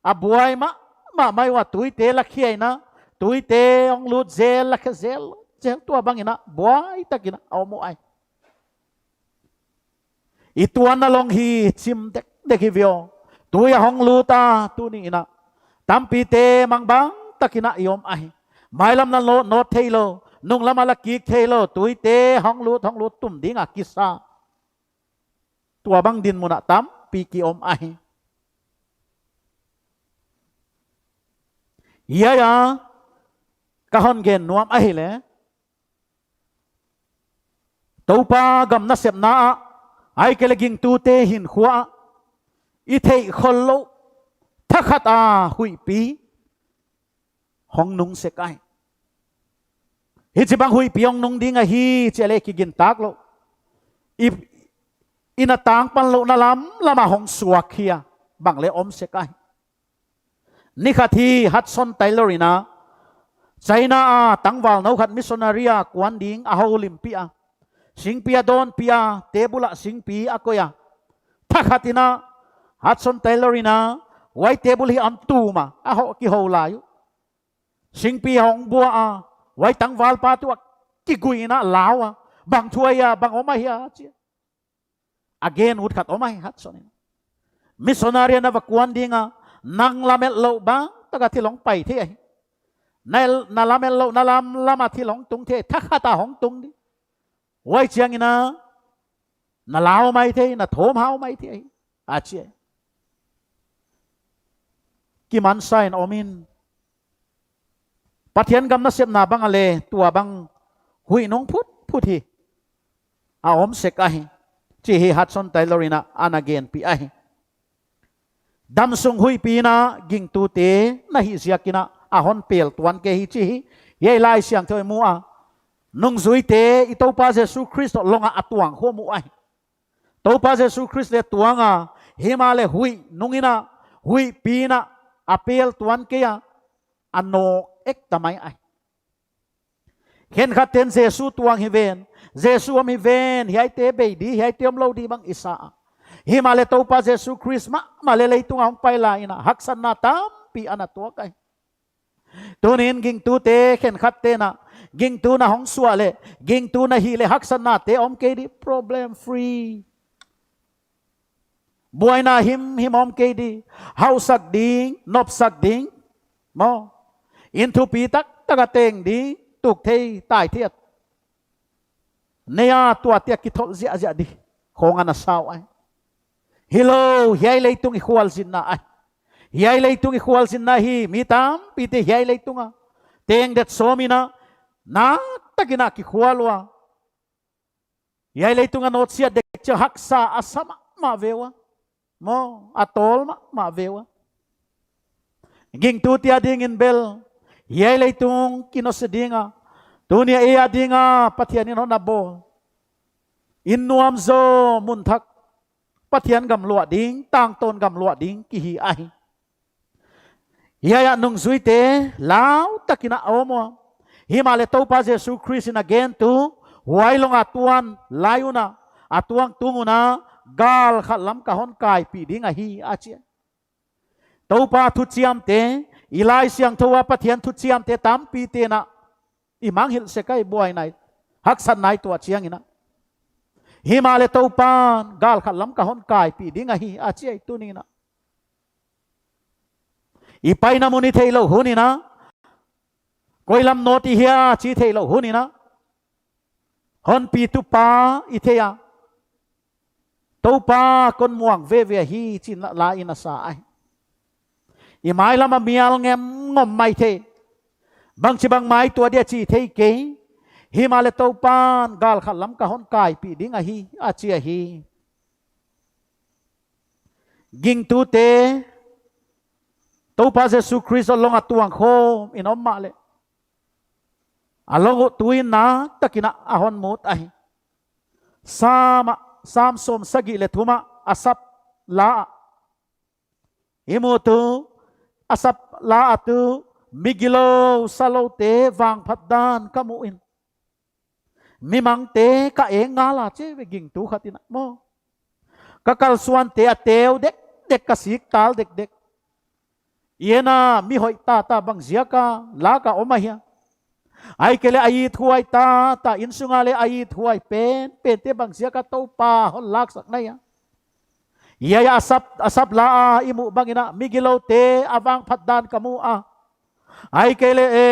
A buai mahmah mai ua, tuite la khiaina, tuite hong lut zel, la khia zel, zel, tua bangin buai takin a om uh ahi. I tuanna long hi chim dekdek hi ve aw. Tui a hong lut a, tuni in a tampite mangbang takin a i om ahi. Mailam na nawt, nawt theilou, nunglam a la kik theilou, tuite hong lut, hong lut tum ding a kisa. Tuabang dinmun a tampi ki om ahi. Hiai a ka hon gen nuam ahihleh, Toupa gam nasepna ah, ahihkeileh gingtute hinkhua ah, i theih khollou thakhat a huihpi hong nung sek ahi. Hichibang huihpi hong nung ding ahi chih leh kigintak lou, i, i na tangpan louhna lamlam a hong suak hi a, bang leh om sek ahi. Ni khat hi Hudson Taylor in a, China a tangval nou khat missionary a kuan ding a houlimpih a, singpi a dawnpih a, table ah singpi a koih a. Thakhat in a Hudson Taylor in a, huai table hi a tum a, a hoh kihou lai uh. Singpi hong bua a, huai tangvalpa tu a kigui in a lau a, bang thu ahi a, bang om ahi a, chi a. A gen ut khat om ahi Hudson in. Missionary na va kuan ding a, nang lamet louh bang tak a thil hong pai thei ahi. Na, na lamet louh, na lamlam a thil hong tung thei, thakhat a hong tung di. Huai chiang in a, na lau maithei, na thawmhau maithei ahi, a chi ahi. Kimansa in om in. Pathian gam nasepna bang a leh tuabang huih nung phutphut hi a om sek ahi, chih hi Hudson Taylor in a ana genpih ahi. Damsung huihpi in a gingtute na hih ziak in a, a hon pel tuan kei hi chih hi, hiai Laisiangthou i mu a. Nungzuite i Toupa Jesu Khrist toh long a a tuang khawm uh ahi. Toupa Jesu Khrist leh tuang a, himahleh huih nung in a, huihpi in a, a pel tuan kei a, a nawk ekta mai ahi. Khenkhatte'n Jesu tuang hi ven, Jesu om hi ven, hiaite bei di, hiaite omlou di bang i sa a. Himahleh Toupa Jesu Khrist mahmah leh leitung a hong pai lai in a, haksatna tampi ana tuak ahi. Tuni'n gingtute khenkhatte'n a, gingtu na hong suah leh, gingtu na hih leh haksatnate om kei di, problem free. Buaina himhim om kei di, hausak ding, nopsak ding, maw. Inn thupi taktak a teng di, tuk thei, tai thei a. Nei a tuate a kitholh ziahziah di, khong ana sa uh ahi. Hilou, hiai leitung i khualzinna ahi. Hiai leitung i khualzinna hi, mi tampite hiai leitung a teng det sawm in a, naktakin a kikhual ua. Hiai leitung a nawtsiat dek chiang haksa a sa mahmah ve ua. Maw, a tawl mahmah ve ua. Gingtute adingin bel, hiai leitung kinoh se ding a, tuni a ei ading a Pathian in hon a bawl, inn nuam zaw, mun thak, Pathian gam luah ding, tangtawn gam luah ding ki hi ahi. Hiai a nungzuite lau takin a om ua. Himahleh Toupa Jesu Khrist in a gen tu, huai long a tuang lai un a, a tuang tung un a, gal khat lam ka hon kaipih ding ahi, a chi. Toupa thuchiamte, i Laisiangthou a Pathian thuchiamte tampite'n a, i mangngilh sek ahi, buaina i, haksatna i tuah chiang in a. Himahleh Toupa'n gal khat lam ka hon kaipih ding ahi, a chi ahi tuni'n a. I paina mun i theihlouh hun in a, koi lam nawt i hia chih theihlouh hun in a, hon pitu pa i thei a, Toupa kon muang veve hi chi'n la in a sa ahi. I mailam a mial ngem ngom maithei. Bangchibang mai tuah dia chih thei kei. Himahleh Toupa'n gal khat lam ka hon kaipih ding ahi, a chi ahi. Gingtute, Toupa Jesu Khrist toh long a tuang khawm in om mahleh, a long uh tuin naktakin a hon mut ahi. Sam a, Sam sawmsagih leh thum a Asap la ah i mu tu, Asap la ah tu, mi gilou saloute vangphat dan ka mu in, mi mangte ka eng ngal a, chi ve gingtu khat in a maw. Ka kalsuante a teu dekdek, ka sik tal dekdek. I en a mi hoih tata bangziak a lak a om ahia? Ahihkeileh a ithuai tata, innsung a leh a ithuai penpente bangziak a Toupa hon laksak na hia? Hiai a sap, a sap la a i muh bangin a migiloute a vangphat dan ka mu a. Ahihkeileh e,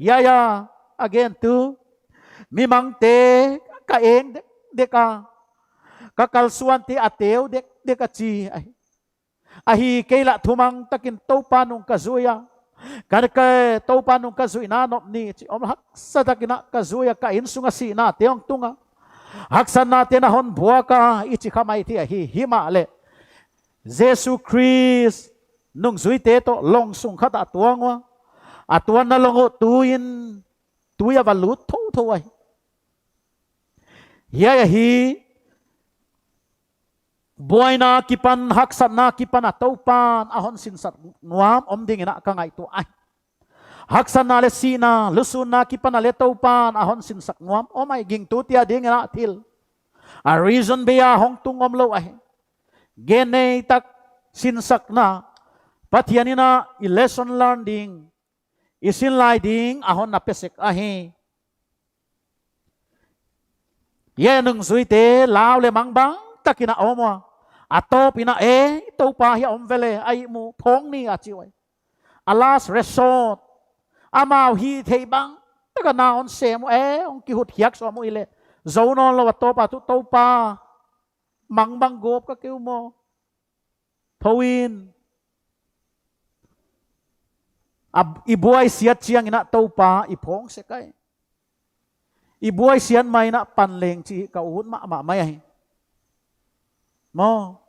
hiai a a gentu, mimangte ka eng dekdek a, ka kalsuante a teu dekdek a chi ahi. Ahihkeileh thumang takin Toupa nung ka zui a, ka, ka, Toupa nung ka zuihna nop ni chi om haksa takin a ka zui a, ka innsung a sihnate hong tung a, haksatnate na hon buak a i chi kha maithei ahi. Himahleh Jesu Khrist nungzuite toh long sung khat a tuang ua, a tuanna long uh tuin, tui a va lut thouthou ahi. Hiai ahi, buaina kipan, haksatna kipan a Toupan a hon sinsak nuam om dingin a ka ngaihtuah ahi. Haksatna leh sihna, lusunna kipan a leh Toupan a hon sinsak nuam om ahi, gingtute adingin a thil. A reason bei a hong tung omlou ahi. Gen nei tak sinsakna, Pathian in a i lesson learn ding, i sin lai ding a hon na pe sek ahi. Hiai nungzuite lau leh mangbang takin a om ua, a tawpin a, e, Toupa hiai om ve leh, a ihmu phawng ni a chi uai. A last resort. Amau hihtheih bang taka na hon sem uh, e, hong kihut khiak sawm uh i leh, zou nawnlou a tawp a, tu Toupa, mangbang gawp ka kei uh maw? Thou in. A, i buaisiat chiangin a Toupa i phawng sek ahi. I buaisiat mai in a pan leng chih ka ut mahmah mai ahi. Maw?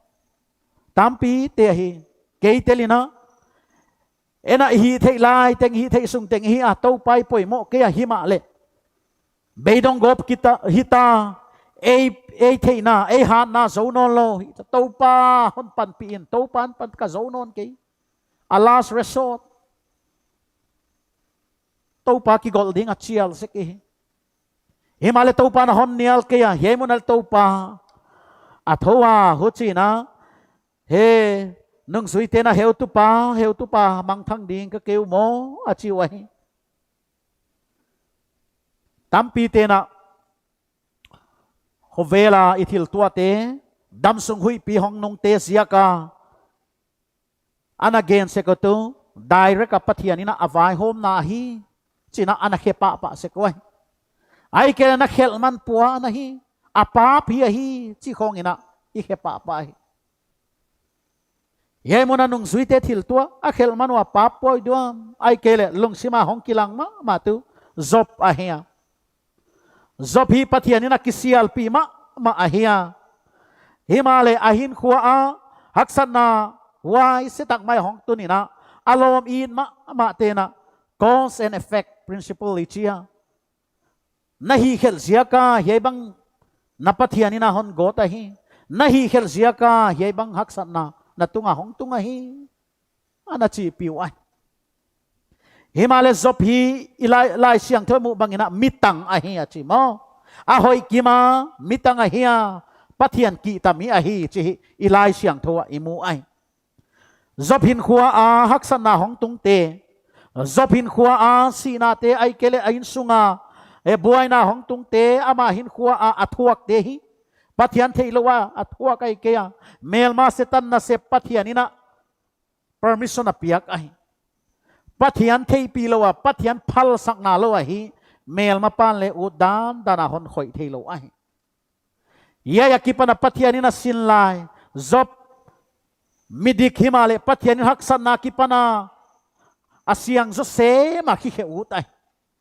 Tampite ahi. Kei tel in a, en a i hihtheih lai teng, hihtheih sung teng hi a, Toupa i poimoh kei a, himahleh beidong gawp kita, hita, ei, ei theihna, ei hatna zou nawnlou hita, Toupa hon panpih in, Toupa hon pan, ka zou nawn kei. A last resort. Toupa kigolh ding a chial sek i hi. Himahleh Toupa na hon nial kei a, hiai mun a leh Toupa a thou a, huchiin a, he, nungzuite na heutupa, heutupa mangthang ding ka kei uh maw, a chi uai. Tampite'n a, khovel a i thil tuahte, damsung huihpi hong nungte ziak a, ana gen sek uh tu, direct a Pathian in a vaihawmna hi, chi'n a ana khe pahpah sek uai. Ahihkeileh na khelhman pua ana hi, a pap hi ahi, chi khawng in a i khe pahpah hi. Hiai mun a nungzuite thil tuah, a khelhman ua pap pua uh diam, ahihkeileh lungsim a hong kilang mahmah tu, Job ahi a. Job hi Pathian in a kisialpih mahmah ahi a. Himahleh a hinkhua a haksatna huaise tak mai hong tun in a, a lawm it mahmahte'n a cause and effect principle i chi a. Na hihkhelh ziak a hiai bang na Pathian in a hon gawt ahi. Na hihkhelh ziak a hiai bang haksatna na tung a hong tung ahi, ana chihpih uai. Himahleh Job hi i Lai, Laisiangthou muh bangin a mi tang ahi a chi maw. A hoih kim a mi tang ahi a, Pathian kihta mi ahi chih i Laisiangthou ah i mu ahi. Job hinkhua a haksatna hong tungte, Job hinkhua a sihnate, ahihkeileh a innsung a, e, buaina hong tungte, ama hinkhua a a thuakte hi Pathian theihlouh a a thuak ahi kei a. Melma Setan nasep Pathian in a permission a piak ahi. Pathian theihpih lou a, Pathian phalsakna lou ahi, melmapa'n leh ut dandan a hon khoih theilou ahi. Hiai akipan a Pathian in a sin lai, Job midik himahleh Pathian in haksatna akipan a, a siang zaw sem a kikhe ut ahi,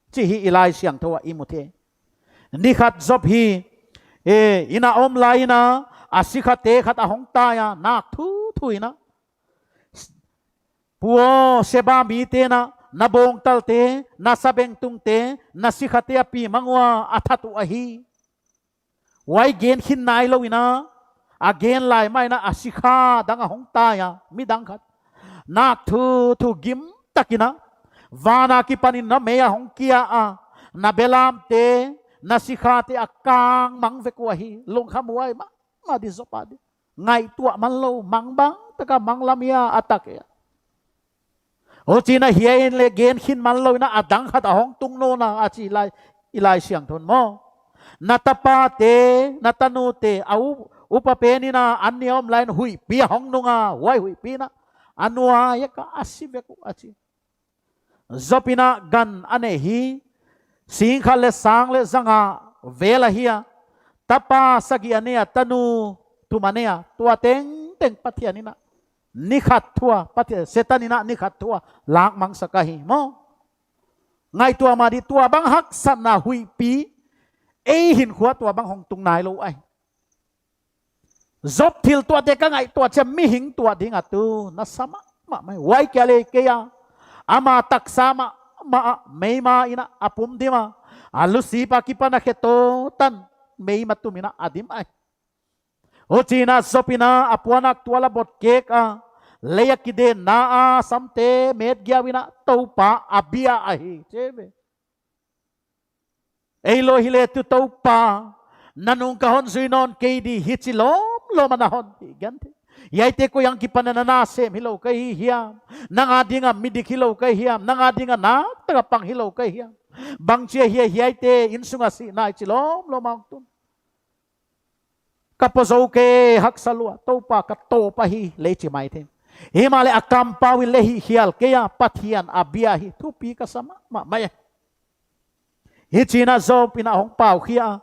chih i Laisiangthou ah i mu thei. Ni khat Job hi, e, inn a om lai in a, a sikhate khat a hong tai a, nak thuthu in a, Pu aw, Seba mite'n a, na bawngtalte, na sabengtungte, na sikhate a pi mang ua, a that uh ahi. Huai gen khin nailou in a, a gen lai mah in a, a sikha dang a hong tai a, midang khat. Nak thuthu gim tak in a, van akipan in na mei a hong kia a, na belamte, na sikhate a kang mang vek uh ahi, lungkhamhuai mahmah di Job a di. Ngaihtuah manlou, mangbang tak a mang lam hia, a tak hia. Huchi'n a hiai in leh gen khin manlou in a, a dang khat a hong tung nawn a, a chi lai, i Laisiangthou in maw. Na tapate, na tanute, a u, Upa pen in a an ni a om lai in huihpi a hong nung a, huai huihpi in a a nuai a ka a si vek uh a chi. Job in a gan a neih hi, sing khat leh sang leh zanga vel ahi a, tapa sagih a nei a, tanu thum a nei a, tua tengteng Pathian in a ni khat thu a, Pathian, Setan in a ni khat thu a lakmang sak ahi maw. Ngaihtuah mah di, tua bang haksatna huihpi ei hinkhua tua bang hong tung nailou ahi. Job thil tuahte ka ngaihtuah chiang mihing tuah ding a tu na sa mahmah mai. Huai kia leh kei a, ama taksa mahmah a meima in a a pum dim a, a lusip akipan a khe toh tan meima tum in a a dim ahi. Huchiin a Job in a a puannak tual a bot kek a, lei a kidenna a samte met giau in a Toupa a bia ahi chi ve. Ei lou hi leh tu Toupa, na nung ka hon zui nawn kei di hichi lawmlawm a na hon hih gen thei. Hiaite koi a kipan a na nasem hilou ka hi hiam? Nang a ding a midik hilou ka hi hiam? Nang a ding a naktak a pang hilou ka hi hiam? Bangchi a hia hiaite innsung a sihna hichi lawmlawm a hong tung? Ka pawt zou kei, haksa lua, Toupa ka tawp ahi leh chi mai thei. Himahleh a kampau in leh hihkhial kei a, Pathian a bia hi, thupi ka sa mahmah mai. Hichiin a Job in a hong pau khia a,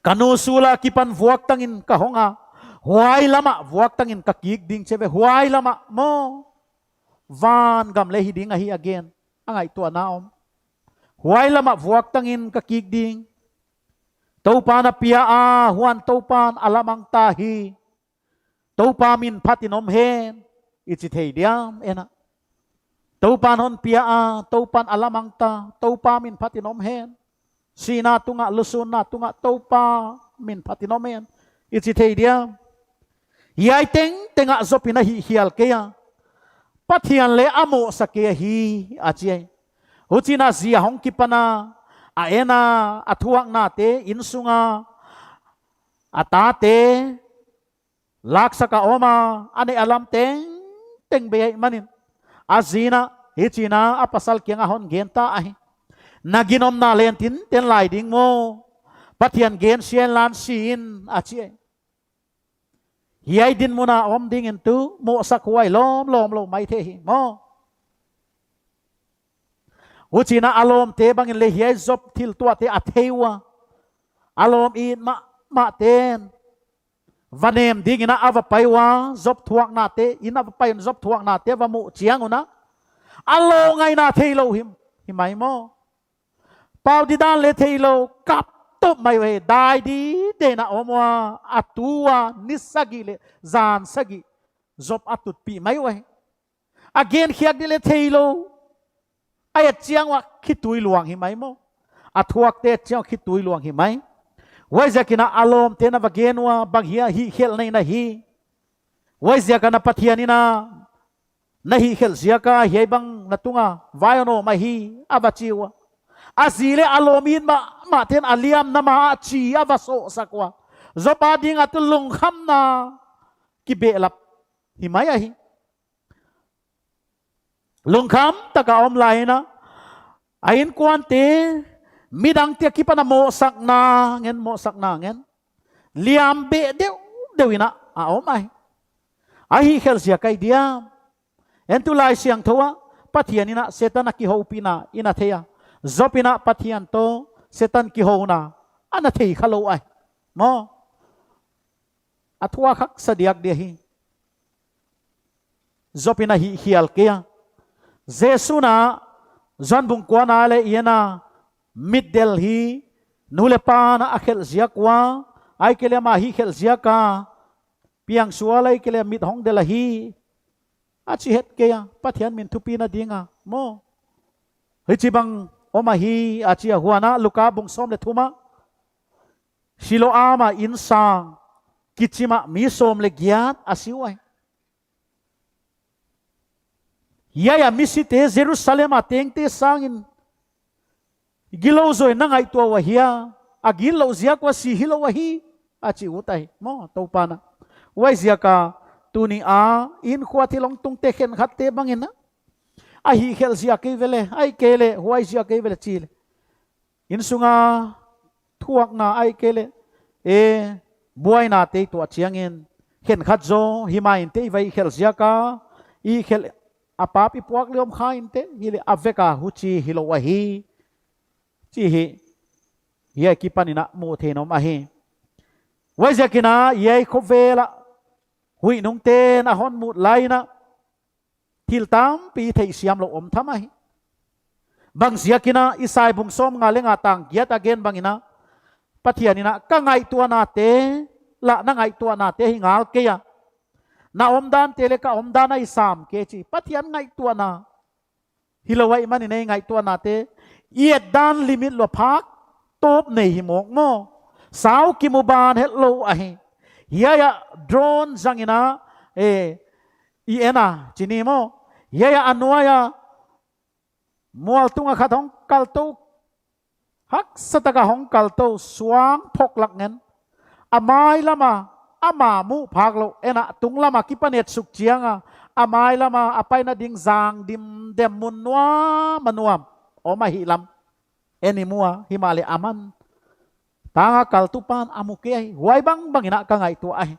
ka nu sul akipan vuaktang in ka hong a, huai lam ah vuaktang in ka kik ding chi ve, huai lam ah maw. Van gam leh hi ding ahi a gen, a ngaihtuahna om. Huai lam ah vuaktang in ka kik ding. Toupa'n a pia a, huan Toupa'n a lamang ta hi. Toupa min phat in om hen, i chi thei diam en a. Toupa'n hon pia a, Toupa'n a lamang ta, Toupa min phat in om hen. Sihna tung ah, lusunna tung ah, Toupa min phat in om hen, i chi thei diam? Hiai tengteng ah Job in a hihkhial kei a, Pathian leh a mohsa kei ahi a chi ai. Huchiin a zi a hong kipan a, a en a, a thuaknate, innsung a, a tate, laksak a om a, a neih a lam tengteng bei ahihmanin, a zi'n a hichiin a a pasal kiang ah hon gen ta ahi. Na ginomna leng tinten lai ding maw. Pathian gensia inla si in a chi ai. Hiai dinmun a om ding in tu mohsak huai lawmlawm lou maithei hi maw. Huchiin a a lawmte bang in leh hiai Job thil tuahte a thei ua. A lawm it mahmahte'n va nem ding in a a va pai ua, Job thuaknate, in a va pai un Job thuaknate va muh chiang un a, a lou ngaihna theilou hi, hi mai maw. Pau didan leh theilou, kap top mai ve, dai di den a om ua, a tu ua, ni sagih leh zan sagih Job a tutpih mai uhi. A gen khiak di leh theilou. A et chiang ua khitui luang hi mai maw. A thuakte et chiang ua khitui luang hi mai. Huaiziakin a a lawmte'n a va gen ua, bang hia hihkhelhna in ahi. Huaiziakin a Pathian in a na hihkhelh ziak a hiai bang na tung a vai a om ahi, a va chi ua. A zi leh a lawm it mahmahte'n a liamna ma ah chi a va sohsak ua. Job a ding a tu lungkhamna kibehlap hi mai ahi. Lungkham tak a om lai in a, a innkuante, midangte akipan a mohsakna ngen, mohsakna ngen, liam beh deuhdeuh in a a om ahi. A hihkhelh ziak ahi diam? En, tu Laisiangthou ah Pathian in a Setan a kihoupihna i na thei a, Job in a Pathian toh Setan kihouna a na thei kha lou ahi maw. A thuak haksa diak di ahi. Job in a hihkhial kei a. Jesu'n a Johan bung kuana leh i en a, mit del hi, nu leh pa'n a khelh ziak ua, ahihkeileh ama hihkhelh ziak a, piangsual ahihkeileh mit hong del ahi, a chi het kei a, Pathian min thupina ding a maw. Hichibang om ahi a chi a. Huan a Luka bung sawm leh thum ah, Siloam a innsang kichim ah mi sawm leh giat a si uhi. Hiai a misite Jerusalem a tengte sangin gilou zaw in na ngaihtuah ua hia? A gilou ziak ua si hilou ahi, a chi ut ahi maw Toupa'n a. Huaiziak a tuni a innkuan thil hong tungte khenkhatte bang in a, a hihkhelh ziak ahi ve leh, ahihkeileh huai ziak ahi ve leh chi leh, innsung a thuakna ahihkeileh, e, buainate tuah chiangin, khenkhat zaw himain te i va i khelh ziak a, i khelh a pap i puak leh om kha in te, hileh a vek a huchi hilou ahi, chi hi, hiai akipanin a mu thei nuam ahi. Huaiziakin a, hiai khovel a huih nungten a hon mut lai in a, thil tampi theihsiam lou om tham ahi. Bangziakin a, Isai bung sawmnga leh nga tang giat a gen bangin a, Pathianin a, ka ngaihtuahnate lah na ngaihtuahnate hi ngal kei a, na omdante leh ka omdan ahi sam kei chi. Pathian ngaihtuahna hilou ahihmanin ei ngaihtuahnate, i etdan limit lua phak tawp nei hi mawk maw. Sau kimu ban hetlou ahi. Hiai a drone zangin a, eh, i en a, chi ni maw. Hiai a nuai a mual tunga khat hong kal tou, haksa taka hong kal tou, suang phawk lak ngen. A mai lam a, ama muh phak lou, en a tunglam a kipan et suk chiang a, a mai lam a, a paina ding zang dimdem mun nuam a nuam om ahih lam en i mu a, himahleh aman tang a kaltu pan a mu kei ahi. Huai bangbang in a ka ngaihtuah ahi.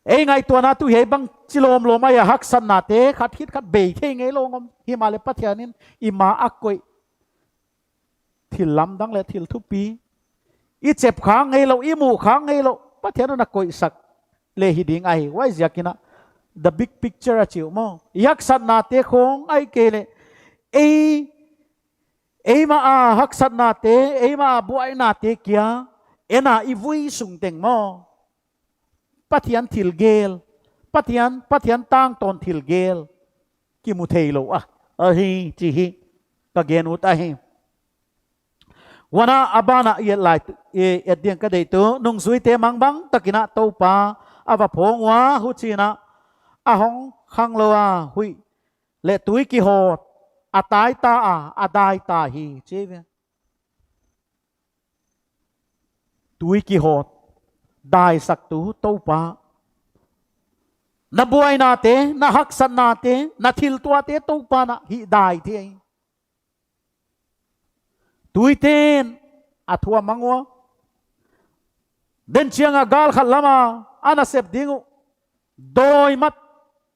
Ei ngaihtuahna tuh hiai bangchi lawmlawm ahi a, haksatnate khat khit khat bei thei ngeilou om. Himahleh Pathianin i ma a koih thil lamdang leh thil thupi, i chep khak ngeilou, i muh khak ngeilou, Pathian in a koihsak leh hi ding ahi. Huaiziakin a, the big picture a chi uh maw. I haksatnate khong ahihkeileh, ei, eimah a haksatnate, eimah a buainate kia en a i vui sung teng maw, Pathian thil gel, Pathian, Pathian tangtawn thil gel kimu theilou a, ahi chi hi ka gen ut ahi. Huan a, a ban a i et lai, i et ding ka deih tuh, nungzuite mangbang takin a Toupa a va phawng ua, huchiin a, a hong khanglou a huih leh tui kihawt, a tai ta a, a dai ta hi, chi ve. Tui kihawt, daisaktu Toupa. Na buainate, na haksatnate, na thil tuahte Toupa'n a hih dai thei. Tuiten a thu a mang ua. Den chiang a gal khat lam a, a nasep ding uh dawi mat,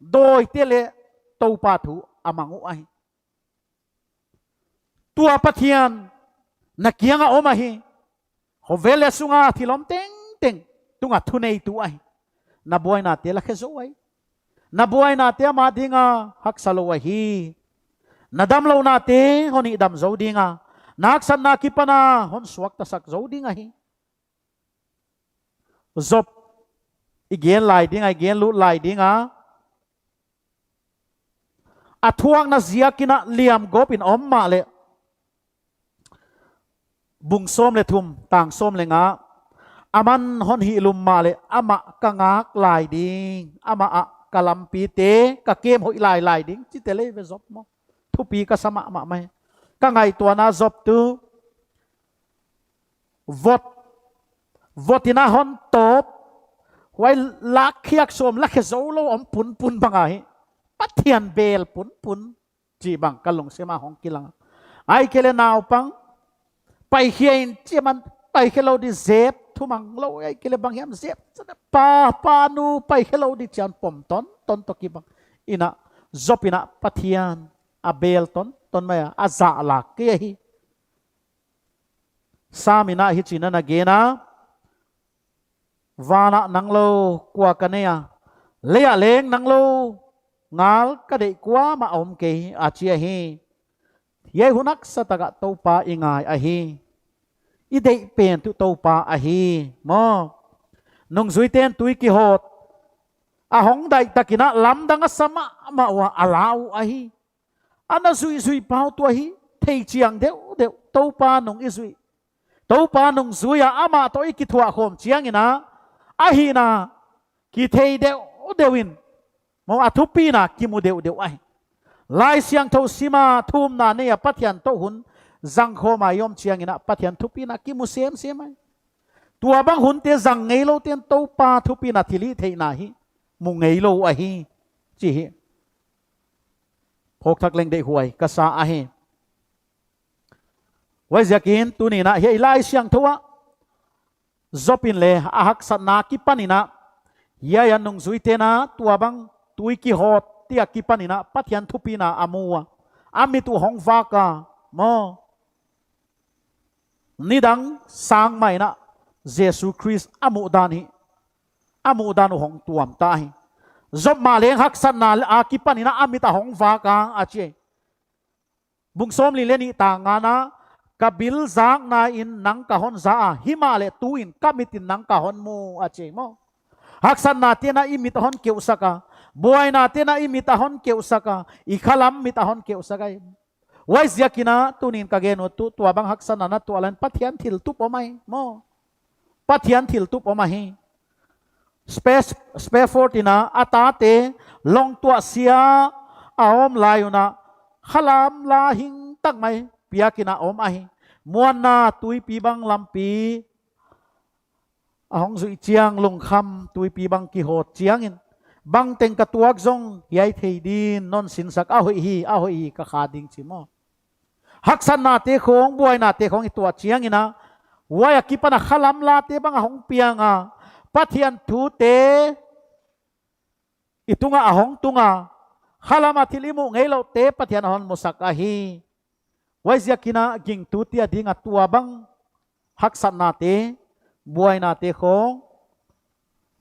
dawite leh Toupa thu a mang uh ahi. Tua Pathian na kiang a om ahi. Khovel leh sung a thil om tengteng tung a thuneitu ahi. Na buainate la khe zou ahi. Na buainate ama ding a haksa lou ahi. Na damlounate hon hihdam zou ding a, na haksatna akipan a hon suaktasak zou ding ahi. Job i gen lai ding a, i gen lut lai ding a, a thuakna ziakin a liam gawp in om mahleh, bung sawm leh thum, tang sawm leh nga, aman hon hihlum mahleh, amah ka ngak lai ding, amah ah ka lampite ka kem hoih lailai ding, chite lei ve Job maw. Thupi ka sa mahmah mai. Ka ngaihtuahna Job tuh vot, vot in a hon tawp, huai lak khiak sawm la khe zou lou om punpun bang ahi. Pathian bel punpun chih bang ka lungsim a hong kilang. Ahihkeileh naupang, paikhia in chi man, paikhe lou di zep, thumang lou, ahihkeileh bang hiam zep, pa, pa nu, paikhe lou di chi'n pom tonton toh kibang. In a, Job in a Pathian a bel tonton mai a, a zah lak kei ahi. Sam in a hichi'n a na gen a, van ah nang lou kua ka nei a, lei ah leng nang lou ngal ka deih kuamah om kei a chi ahi. Hiai hun haksa tak a Toupa i ngai ahi. I deih pen tuh Toupa ahi maw. Nungzuiten tui kihawt a hong daih takin a lamdang a sa mahmah ua, a la uh ahi. A na zuihzuih pau tuh ahi, thei chiang deuhdeuh, Toupa nung i zuih. Toupa nungzui a amah toh i kithuahkhawm chiangin a, a hihna kithei deuhdeuh in, maw, a thupina kimu deuhdeuh ahi. Laisiangthou sim a thumna nei a Pathian toh hun zangkhawm a i om chiangin a Pathian thupina kimu semsem ahi. Tua bang hunte zang ngeilou ten Toupa thupina thilhihtheihna hi mu ngeilou ahi, chi hi phawk thak leng deihhuai ka sa ahi. Huaiziakin tuni'n a hiai Laisiangthou ah Job in leng a haksatna akipan in a, hiai a nungzuite'n a tuabang tui kihawt te akipan in a Pathian thupina a mu a, a mit uh hong vak a, maw, nidang sang mah in a Jesu Khrist a muhdan hi, a muhdan uh hong tuam ta hi. Job mah leng haksatna akipan in a a mit a hong vak a, a chi. Bung sawmli leh nih tang ngana, ka bil zakna in nang ka hon za a, himahleh tuin ka mit in nang ka hon mu, a chi maw. Haksatnate'n a i mit a hon keuhsak a, buainate'n a i mit a hon keuhsak a, i khalam mit a hon keuhsak a. Huaiziakin a tuni'n ka gen uh tu, tuabang haksatna na tuah laiin Pathian thiltup om ahi, maw. Pathian thiltup om ahi. Space, Spafford in a, a tate lawngtuah sia a om lai un a, khalam la hing tak mai piak in a om ahi. Muanna tuipi bang lampi a hong zuih chiang, lungkham tuipi bang kihawt chiangin, bangteng ka tuak zong hiai thei din non sinsak, a hoih hi, a hoih hi, ka kha ding chi maw. Haksatnate khong, buainate khong i tuah chiangin a, huai akipan a khalam late bang a hong piang a, Pathian thute i tung a a hong tung a, khalam a thil i muh ngeilouhte Pathian a hon musak ahi. Huaiziakin a gingtute ading a tuabang haksatnate, buainate khong,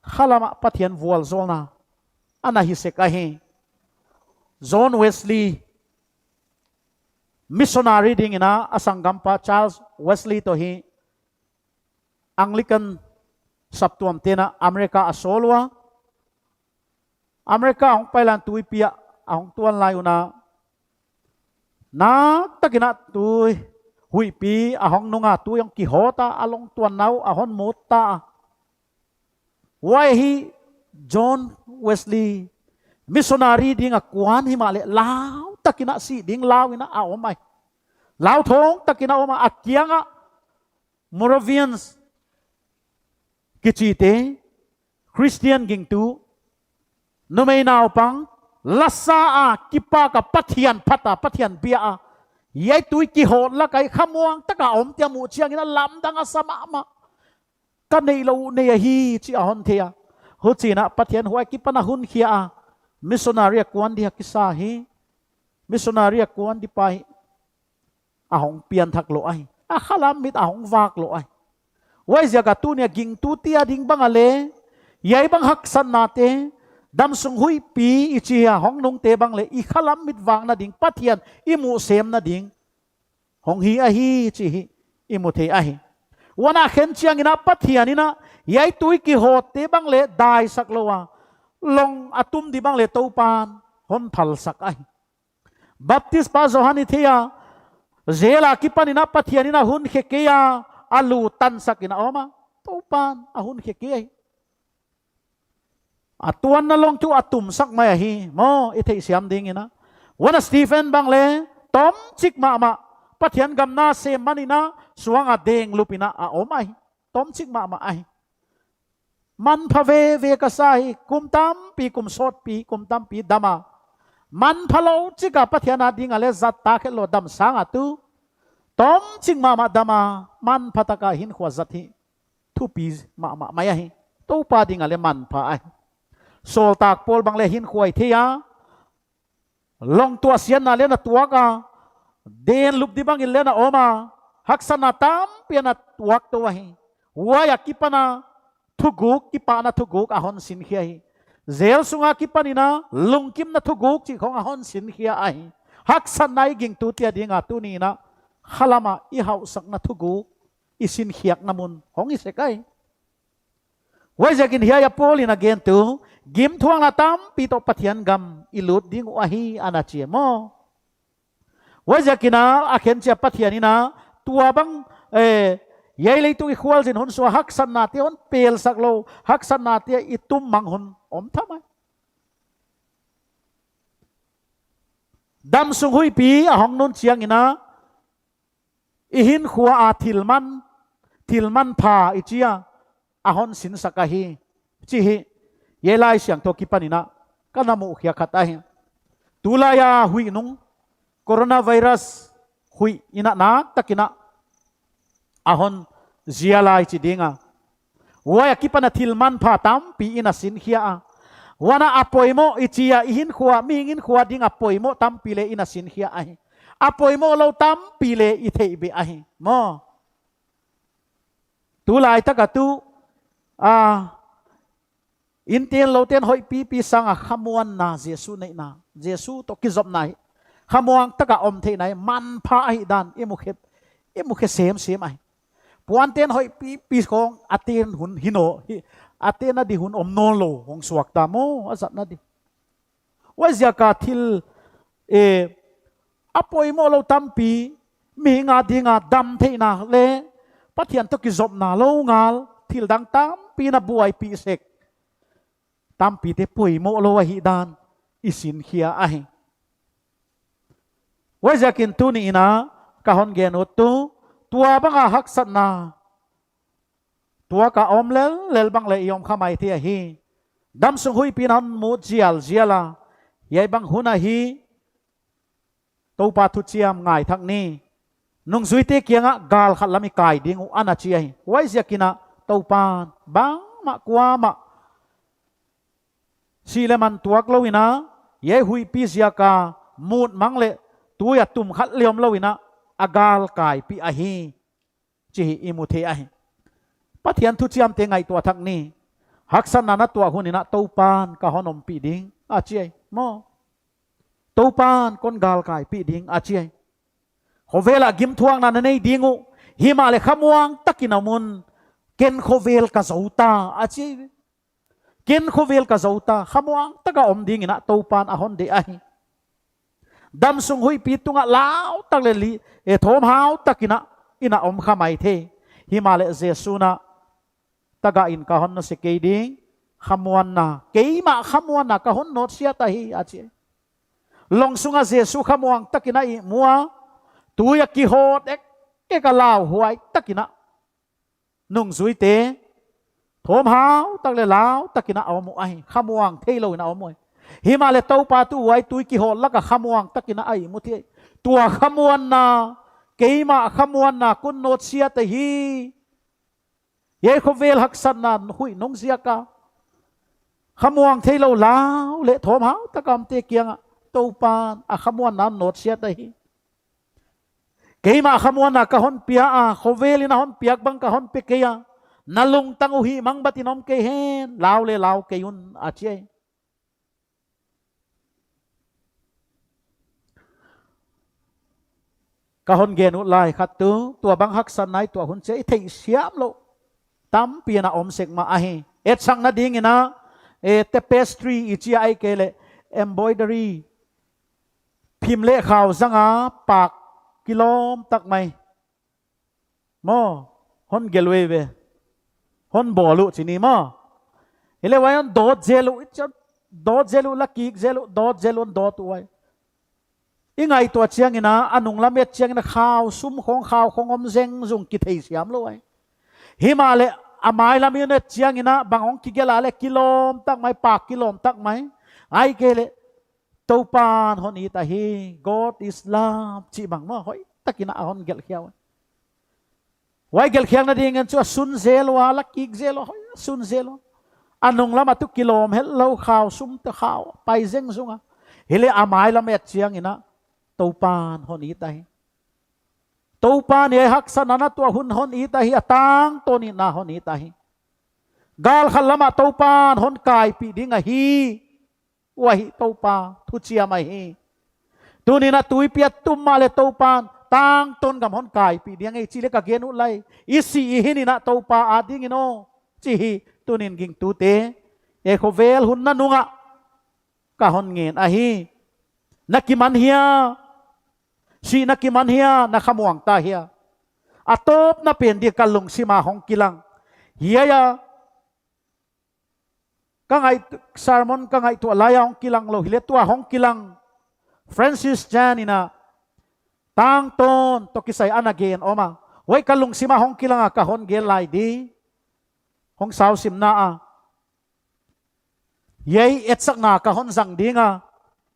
khalam a Pathian vualzawlna ana hi sek ahi. John Wesley, missionary dingin a, a sanggampa Charles Wesley toh hi Anglican saptuamte'n a America a sawl ua. America a hong pai laiin tuipi ah a hong tuan lai un a, naktakin a tui, huihpi a hong nung a, tui hong kihawt a, a lawngtuanna uh a hon mut ta a. Huai hi John Wesley, missionary ding a kuan himahleh lau takin a sih ding lau in a a om ahi. Lau thong takin a om a, a kiang ah Moravians kichite, Christian gingtu, numei naupang, lasa a, kipak a, Pathian phat a, Pathian bia a, hiai tui kihawt lak ah khamuang tak a om te a muh chiangin a lamdang a sa mahmah. Ka neihlouh uh nei ahi chih a hon thei a. Huchiin a Pathian huai akipan a hon khia a, missionary a kuan di a kisa hi. Missionary a kuan di pa hi a hong pianthak lou ahi. A khalam mit a hong vak lou ahi. Huaiziak a tuni a gingtute ading bang a leng, hiai bang haksatnate, damsung huihpi i chi a hong nungte bang leng, i khalam mit vakna ding, Pathian i muh semna ding hong hi ahi chih i mu thei ahi. Huan a khen chiangin a Pathian in a, hiai tui kihawtte bang leng daisak lou a, lawng a tum di bang leng Toupan hon phalsak ahi. Baptist pa Johan i thei a, jail akipan in a Pathian in a hon khe kei a, a lu tansak in a om a, Toupan a hon khe kei ahi. A tuanna lawng tuh a tumsak mai ahi, maw, i theihsiam dingin a. Huan a Stephen bang leng, tomchik mahmah, Pathian gam na sem man in a, suang a deng lup in a a om ahi. Tomchik mahmah ahi. Manpha veve ka sa hi, kum tampi, kum sawtpi, kum tampi dam a. Manpha lou chik a Pathian ading a leng zat ta khe lou dam sang a tu. Tomchik mahmah dam a, manpha tak a hinkhua zat hi thupi mahmah mai ahi. Toupa ding a leng manpha ahi. Sawltak Paul bang leng hinkhua i thei a, lawngtuah siatna leng a tuak a, deng lup di bangin leng a om a, haksatna tampi a na tuak tou ahi. Huai akipan a thuguk, kipahna thuguk a hon sinkhia hi. Jail sung akipan in a lungkimna thuguk chih khong a hon sinkhia ahi. Haksatna i gingtute ading a tuni in a, khalam a i hauhsakna thuguk, i sinkhiakna mun hong hi sek ahi. Huaiziakin hiai a Paul in a gen tu, gimthuakna tampi toh Pathian gam i lut ding uh ahi, ana chi maw. Huaiziakin a, a khen chiang Pathian in a, tuabang, eh, hiai leitung i khualzin hun sung a haksatnate hon pelsak lou, haksatnate i tum mang hun om tham ahi. Damsung huihpi a hong nun chiangin a, i hinkhua a thil man, thil manpha i chi a, a hon sinsak ahi, chih hi, hiai Laisiangthou akipan in a, ka na muhkhiak khat ahi. Tulai a huih nung, coronavirus huih in a naktakin a, a hon zia lai chi ding a. Huai akipan a thil manpha tampi i na sinkhia a. Huan a poimoh i chi a, i hinkhua, mihing hinkhua ding a poimoh tampi leng i na sinkhia ahi. A poimoh lou tampi leng i theih beh ahi. Maw. Tulaitak a tu, a, inn ten lou ten hoih pipi sang a khamuanna Jesu neihna, Jesu toh kizopna hi. Khamuang tak a om theihna hi, manpha ahihdan, i mu khe, i mu khe semsem ahi. Puan ten hoih pipi khong, a ten hun hi nawn, hi, a tenna di hun om nawnlou, hong suak ta maw, a zatna di. Huaiziak a thil, eh, a poimoh lou tampi, mihing a ding a dam theihna leh, Pathian toh kizopna lou ngal, thil dang tampi na buaipih sek. Tampite poimoh lou ahihdan, i sinkhia ahi. Huaiziakin tuni in a, ka hon gen ut tu, tua bang a haksatna, tua ka om lellel bang leng i om kha maithei ahi. Damsung huihpi in a hon mut zialzial a. Hiai bang hun ahi, Toupa thuchiam ngai thak ni. Nungzuite kiang a gal khat lam i kai ding uh ana chi ahi. Huaiziakin a Toupan bangmah kuamah si leh man tuak lou in a, hiai huihpi ziak a mut mang leh tui a tum khat leng om lou in a, a gal kaipih ahi. Chih i mu thei ahi. Pathian thuchiamte ngaihtuah thak ni. Haksatna na tuah hun in a Toupan ka hon ompih ding, a chi ahi. Maw. Toupan kon gal kaipih ding, a chi ahi. Khovel a gimthuakna na nei ding uh. Himahleh khamuang takin om un. Ken khovel ka zou ta, a chi ahi. Ken khovel ka zou ta, khamuang tak a om ding in a Toupan a hon deih ahi. Damsung huihpi tung a lau tak leh li, eh, thawmhau takin a, in a om kha maithei. Himahleh Jesu'n a, tagah in ka hon nawsia kei ding, khamuanna, keimah khamuanna ka hon nawtsiat ahi, a chi. Long sung a Jesu khamuang takin a ihmu a, tui a kihawt ek, ek a lauhuai takin a. Nungzuite, thawmhau tak leh lau takin a om uh ahi, khamuang theilou in a om uh ahi. Himahleh Toupa tu huai tui kihawt lak a khamuang takin a ihmu thei. Tua khamuanna, keimah khamuanna kon nawtsiat ahi. Hiai khovel haksatna huih nung ziak a. Khamuang theilou lau leh thawmhau tak a omte kiang a. Toupan a khamuanna nawtsiat ahi. Keimah khamuanna ka hon pia a, khovel in a hon piak bang ka hon pe kei a. Na lungtang uh hihmang bat in om kei hen, lau leh lau kei un, a chi ahi. Ka hon gen ut lai khat tu, tua bang haksatna i tuah hun chiang i theihsiam lou. Tampi in a om sek mah ahi. Etsakna ding in a, eh, tapestry i chi a ahihkeileh, embroidery. Phim leh khau zang a pak kilawm tak mai. Maw, hon gelh uh ve. Hon bawl uh chi ni maw. Hileh huai hon dawt zel uh, i chi a, dawt zel uh, la kik zel uh, dawt zel uh, hon dawt uh huai. I ngaihtuah chiang in a, a nunglam et chiang in a khau sum khong, khau khong om zengzung kitheisiam lou huai. Himahleh a mailam i hon et chiang in a, bang hong kigelh a leh kilawm tak mai, pak kilawm tak mai. Ahihkeileh, Toupan hon it ahi, God is love, chih bang maw, hoih takin a hon gelh khia uh. Huai gelh khiakna ding in chu a sun zel ua, la kik zel ua, hoih a sun zel ua. A nunglam a tu kilawm hetlou khau sum te khau, pai zengzung a. Hileh a mailam et chiang in a, Toupan hon it ahi. Toupan hiai haksatna na tuah hun hon it ahi, a tangtawn in a hon it ahi. Gal khat lam a Toupan hon kaipih ding ahi. Huai hi Toupa thuchiam ahi. Tuni'n a tuipi a tum mahleh Toupan tangtawn gam hon kaipih ding ahi chih leng ka gen ut lai. I sih i hin in a Toupa ading in aw. Chih hi tuni'n gingtute. Hiai khovel hun na nung a. Ka hon ngen ahi. Na kiman hia. Sih na kiman hia, na khamuang ta hia. A tawpna pen dia ka lungsim a hong kilang. Hiai a. Ka ngaih, sermon ka ngaihtuah lai a hong kilang lou, hileh tua hong kilang. Francis Chan in a, tangtawn toh kisai ana gen om a. Huai ka lungsim a hong kilang a ka hon gen lai di. Hong sau sim na a. Hiai etsakna ka hon zang ding a.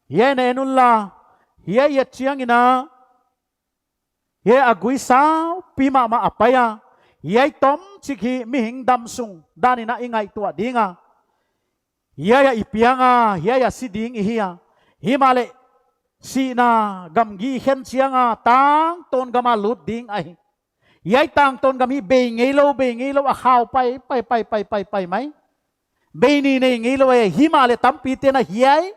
Hiai na en un la. Hiai et chiang in a. Hiai a gui saupi mahmah a pai a. Hiai tom chik hi mihing damsung dan in i ngaihtuah ding a. Hiai ah i piang a, hiai ah si ding i hi a. Himahleh sihna gamgi i khen chiang a tangtawn gam a lut ding ahi. Hiai tangtawn gam hi bei ngeilou, bei ngeilou a khau pai, pai, pai, pai, pai, pai mai. Bei ni nei ngeilou e, himahleh tampite'n hiai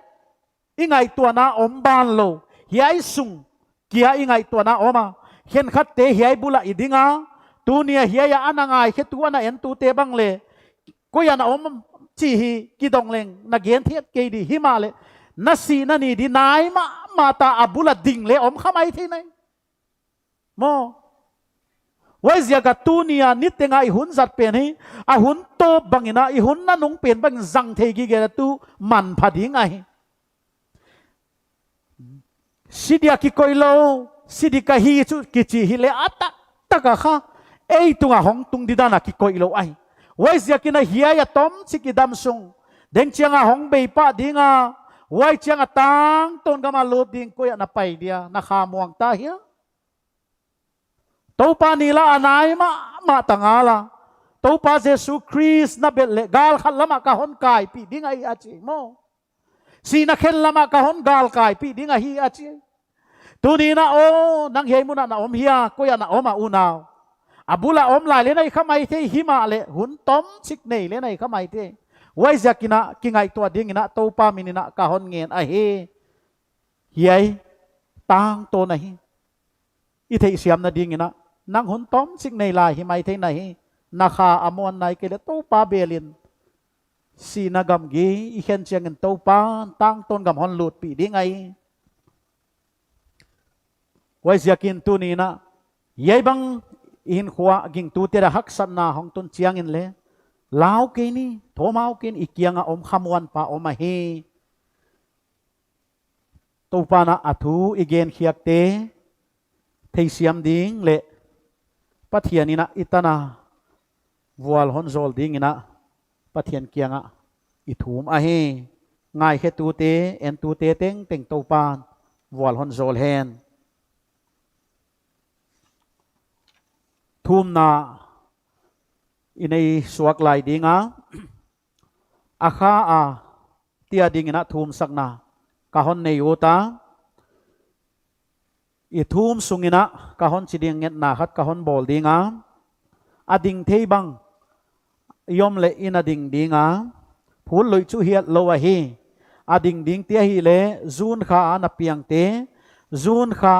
i ngaihtuahna om banlou, hiai sung kia i ngaihtuahna om a. Khenkhatte hiai bul ah i ding a, tuni a hiai a ana ngaikhetu, ana entute bang leh koi ah na om chih hi kidong leng na gen theih kei di, himahleh na sihna ni di nai mahmah ta a bul a ding leh om kha maithei nai. Maw. Huaiziak a tuni a niteng a i hun zat pen hi, a hun tawp bang in, i hun nanung pen bang in zang thei gige a tu manpha ding ahi. Si dia kikoihlou, si di ka hi chu kichi hileh a taktak a kha ei tung a hong tung di dan a kikoihlou ahi. Huaiziak in hiai a tomchik i damsung deng chiang a hong bei pah ding a, huai chiang a tangtawn gam a lut ding, koi ah na pai dia, na kha muang ta hia? Toupa ni la a nai mahmah ta ngal a. Toupa Jesu Khrist na belh leh gal khat lam ah ka hon kaipih ding ahi a chi maw. Sihna khen lam ah ka hon galkaipih ding ahi a chi. Tuni in aw, nang hiai mun ah na om hia, koi ah na om a unau. A bul a om lai leh nai kha maithei, himahleh hun tomchik nei leh nai kha maithei. Huaiziak in kingaihtuah ding in Toupa min in ka hon ngen ahi. Hiai tangtawn ahi. I theihsiamna ding in, nang hun tomchik nei lai hi maithei na hi. Na kha a muan nai kei leh Toupa bel in, sihna gamgi i khen chiang in Toupa'n tangtawn gam hon lutpih ding ahi. Huaiziak in tuni in, hiai bang i hinkhua gingtute a haksatna hong tun chiang in leh, lau kei ni, thawmhau kei ni, i kiang a om kha muanpa om ahi. Toupa'n a thu i genkhiakte theisiam ding leh Pathian in i tan a vual hon zawl ding in Pathian kiang ah i thum ahi. Ngaikhetute, entute tengteng Toupa'n vual hon zawl hen. Thumna i nei suak lai ding a, a kha a tia ding in thumsakna ka hon nei ut a. I thum sung in ka hon chi ding ngetna khat ka hon bawl ding a. A ding thei bang i om leh i na ding ding a. Phul lui chu hiat lou ahi. A ding ding te ahihleh, June kha a na piangte, June kha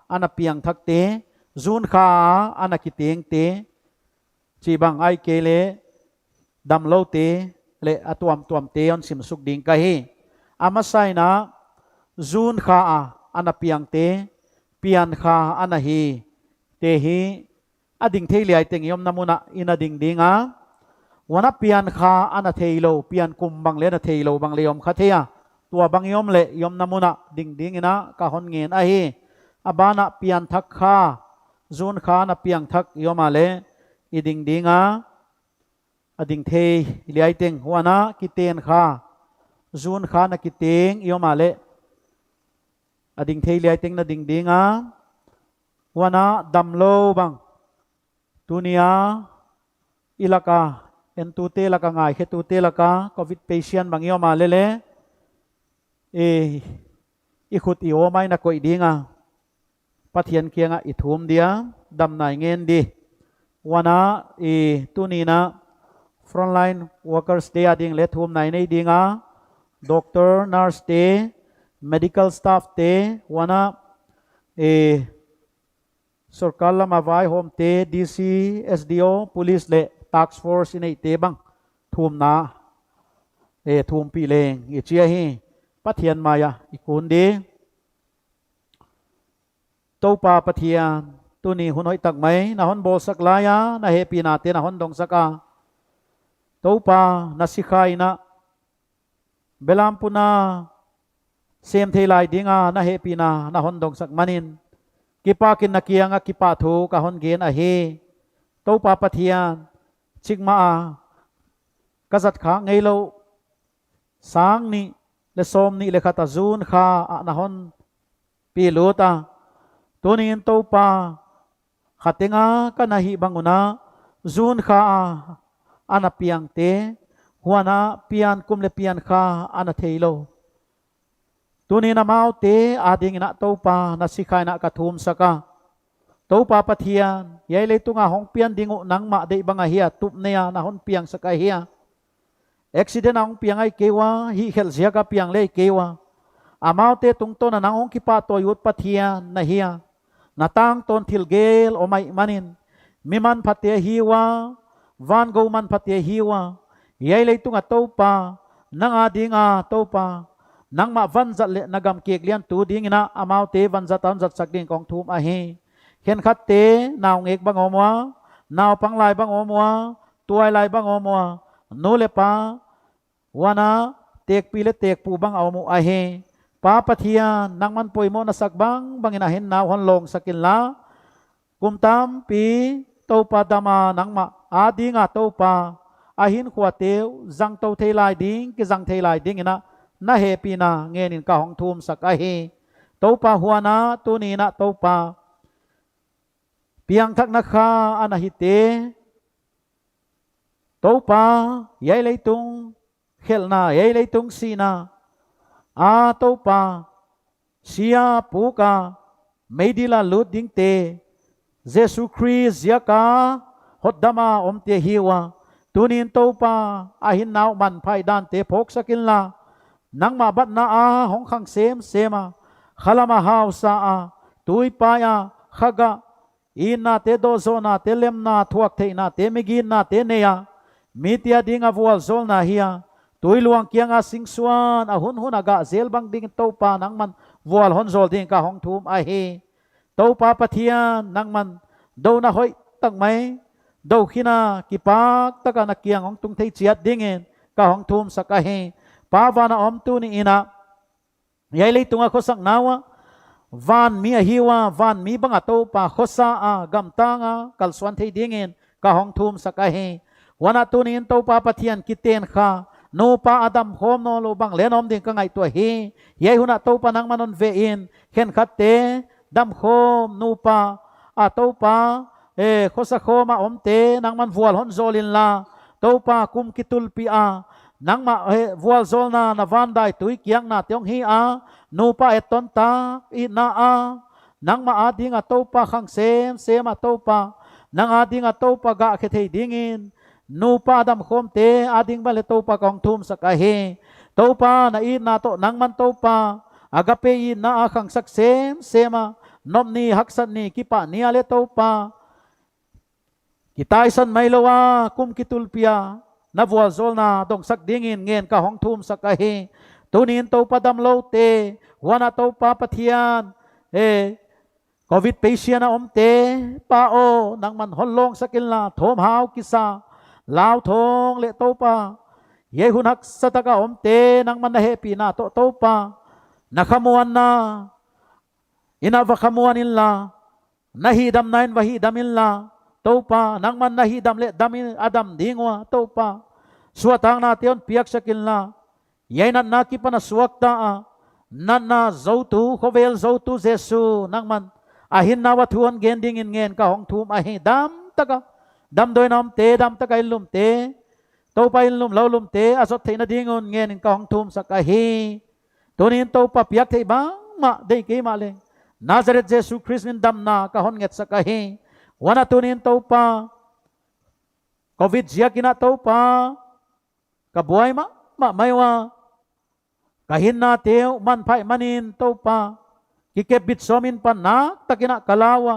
a na piangthakte, June kha a na kitengte, chibang ahihkeileh damloute leh a tuamtuamte hon simsuk ding ka hi. A masa in, June kha a na piangte, pian kha a na hite hi, a ding thei liai teng i omna mun ah i na ding ding a. Huan a pian kha a na theilou, pian kum bang leh na theilou bang leh om kha thei a. Tua bang i om leh i omna mun ah ding ding in ka hon ngen ahi. A ban ah pianthak kha, June kha a na piangthak i om a leh i ding ding a. A ding thei liai teng, huan a kiten kha, June kha a na kiteng i om a leh a ding thei liai teng na ding ding a. Huan a damlou bang, tuni a i lak a, entute lak a, ngaikhetute lak a, covid patient bang i om a leh leh, i, i khut i awm a i na koih ding a. Pathian kiang ah i thum dia, damna i ngen di. Huan a, i tuni in frontline workers te a ding leh thumna i nei ding a. Doctor, nurse te, medical staff te, huan a, i sorkar lam a vaihawmte, D C, S D O, police leh task force i neihte bang thumna, eh, thumpih leng i chi ahi. Pathian mai ah i kun di. Toupa Pathian, tuni hun hoihtak mai na hon bawlsak lai a, na hehpihnate na hon dongsak a. Toupa, na sikha in belam pun a sem thei lai ding a na hehpihna na hon dongsak manin, kipak in na kiang ah kipahthu ka hon gen ahi. Toupa Pathian, chikmah a ka zat khak ngeilou sang nih leh sawmnih leh khat a June kha ah na hon pi lut a. Tuni in Toupa, kha teng a ka na hih bang un, June kha a ana piangte, huan a pian kum leh pian kha ana theilou. Tuni'n amaute adingin a Toupa na sikhaina ka thumsak a. Toupa Pathian, hiai leitung a hong pian ding uh nangmah deih bang ahia, tup nei a na hon piangsak ahia. Accident a hong piang ahi kei ua, hihkhelh ziak a piang leh ahi kei ua. Amaute tungtawn a nang hong kipahtawi ut Pathian na hi a. Na tangtawn thil gel om ahihmanin, mi manphate ahi ua, van gou manphate ahi ua. Hiai leitung a Toupa, nang ading a Toupa, nangmah vanzat leh na gam kek liantu dingin a amaute vanzat a hon zatsak ding kong thum ahi. Khenkhatte naungek bang om ua, naupang lai bang om ua, tuailai bang om ua, nu leh pa, huan a tekpi leh tekpu bang a om uh ahi. Pa Pathian, nangman poimoh na sak bangbangin a hinna uh hon lawngsak inla, kum tampi Toupa dam a nangmah ading a Toupa, a hinkhuate uh zangtou thei lai ding, kizang thei lai dingin a na hehpihna ngenin ka hong thumsak ahi. Toupa, huan a tuni'n a Toupa, piangthakna kha ana hite, Toupa, hiai leitung khelhna, hiai leitung sihna a Toupa, si a puk a meidil a lut dingte, Jesu Khrist ziak a hotdam a omte ahi ua. Tuni'n Toupa, a hinna uh manpha dante phawksak inla, nangmah batna a hong khang semsem a, khalam a hausa a, tuipai a, khagah, itnate, dawhzawhnate, lemna, thuakthiaknate, miginnate nei a, mite ading a vualzawlna hi a, tui luang kiang a singsuan a hunhun a gah zel bang dingin Toupa nangman vual hon zawl dingin ka hong thum ahi. Toupa Pathian, nangman douna hoihtak mai, dou khin a kipak tak a na kiang hong tung thei chiat dingin ka hong thumsak ahi. Pa van a om, tuni'n a hiai leitung a khosakna ua vanmi ahi ua, vanmi bang a Toupa khosa a, gamtang a kalsuan thei dingin ka hong thumsak ahi. Huan a tuni'n Toupa Pathian, kiten kha, nupa a damkhawm nawnlou bang leng om ding ka ngaihtuah hi. Hiai hun a Toupa nangman hon ve in, khenkhatte damkhawm, nupa a Toupa, eh, khosa khawm a omte nangman vual hon zawl inla, Toupa, kum kitulpi a nangmah, eh, vualzawlna, na van dai tui kiaknate hong hi a, nupa etton tak itna a, nangmah ading a Toupa khang semsem a Toupa, nang ading a Toupa gah khe thei dingin, nupa damkhawmte ading bang leng Toupa ka hong thumsak ahi. Toupa, na itna toh nangman Toupa, agape itna a khangsak semsem a, nop ni, haksat ni, kipah ni a leng Toupa, kitaisan mailou a kum kitulpi a na vualzawlna dongsak dingin ngen ka hong thumsak ahi. Tuni'n Toupa, damloute, huan a Toupa Pathian, eh, covid patient a omte, Pa aw, nangman hon lawngsak inla, thawmhau kisa, lau thawng leh Toupa, hiai hun haksa tak a omte nangman na hehpihna toh Toupa, na khamuanna in a va khamuan inla, na hihdamna in va hihdam inla, Toupa, nangman na hihdam leh dam in a dam ding ua Toupa, suahtaknate hon piaksak inla, hiai natna akipan a suakta a, natna zoutu, khovel zoutu Jesu, nangman a hinna ua thu hon gen dingin ngen ka hong thum ahi. Damtak a damdawi na omte, damtak a inn lumte, Toupa, inn lum lou lumte a zot theihna ding un ngenin ka hong thumsak ahi. Tuni'n Toupa, piak theih bangmah deih kei mahleh, Nazareth Jesu Khrist min damna ka hon ngetsak ahi. Huan a tuni'n Toupa, covid ziakin a Toupa, ka buai mahmah mai ua, ka hinnate uh manpha ahihmanin Toupa, kikepbit sawm in pan naktakin a ka la ua,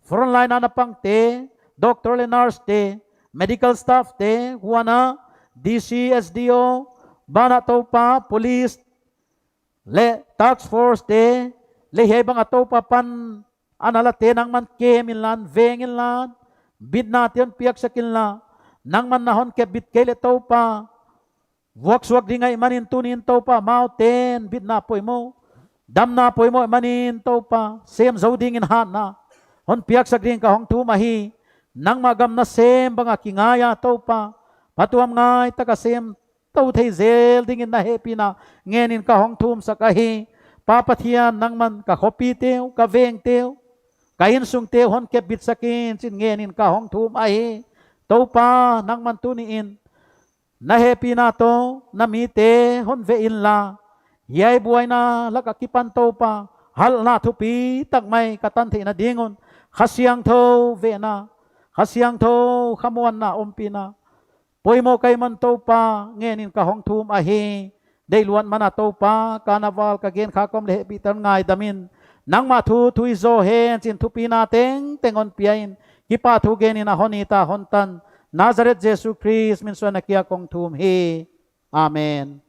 frontline a na pangte, doctor leh nurse te, medical staff te, huan a D C, S D O, banah Toupa, police leh task force te, leh hiai bang a Toupa pan a na late nangman kem inla, veng inla, bitnate hon piaksak inla, nangman na hon kepbit kei leh Toupa, vuaksuak ding ahihmanin tuni'n Toupa, amaute'n bitna poimoh, damna poimoh ahihmanin Toupa, sem zou dingin hatna hon piaksak dingin ka hong thum ahi. Nangmah gam nasem bang a kingai a Toupa, phatuamngai tak a sem tou thei zel dingin na hehpihna ngenin ka hong thumsak ahi. Pa Pathian, nangman ka khopite uh, ka vengte uh, ka insungte uh hon kepbitsak in chi'n ngenin ka hong thum ahi. Toupa, nangman tuni in na hehpihna toh na mite hon veh inla, hiai buaina lak a kipan Toupa, halhna thupitak mai ka tan theihna ding un, Kha Siangthou vehna, Kha Siangthou khamuanna ompihna poimoh ka hihman Toupa ngen in ka hong thum ahi. Deihluat man a Toupa, carnival ka gen kha kawm leh hehpihtak ngaidam in, nangmah thu thupi zaw hen chi'n thupina tengteng hon pia in, kipahthu gen in a hon it a hon tan Nazareth Jesu Khrist min suang in ka hong thum hi. Amen.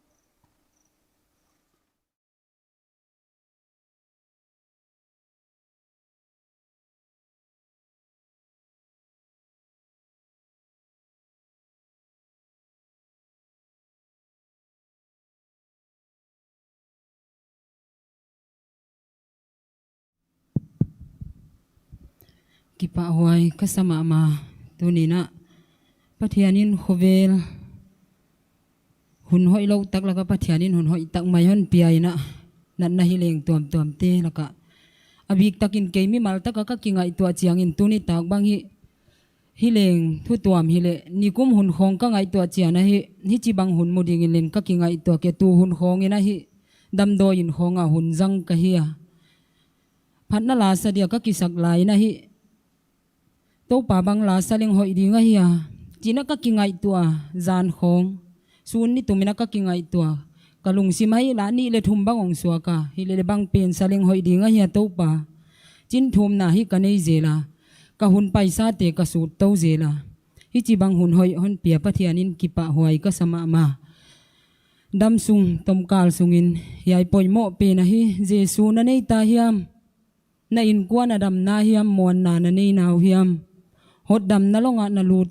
Kipahhuai ka sa mahmah. Tuni'n a Pathian in khovel hun hoihlou tak lak a Pathian in hun hoihtak mai hon pia in a, natna hileng tuamtuamte lak a, a biktak in kei mimal tak a ka kingaihtuah chiang in tuni tak bang hi, hileng thu tuam hileh, nikum hun khawng ka ngaihtuah chiang a hi, hichibang hun mu ding in leng ka kingaihtuah kei, tu hun khawng in a hi, damdawi inn khawng a hun zang ka hi a. Phatna la sa dia ka kisak lai in a hi, Toupa, bang la sa leng hoih ding ahia chi'n a ka kingaihtuah a, zan khawng, sun ni tum in a ka kingaihtuah a. Ka lungsim ah la nih leh thum bang hong suak a, hileh leh bang pen sa leng hoih ding ahia Toupa chi'n thumna hi ka nei zel a, ka hun paisate ka sut tou zel a. Hichibang hun hoih hon pia Pathian in kipahhuai ka sa mahmah. Damsung tomkal sung in hiai poimoh pen ahi, Jesu na nei ta hiam? Na innkuan a damna hiam, muanna na nei na uh hiam? Hotdamna long ah na lut,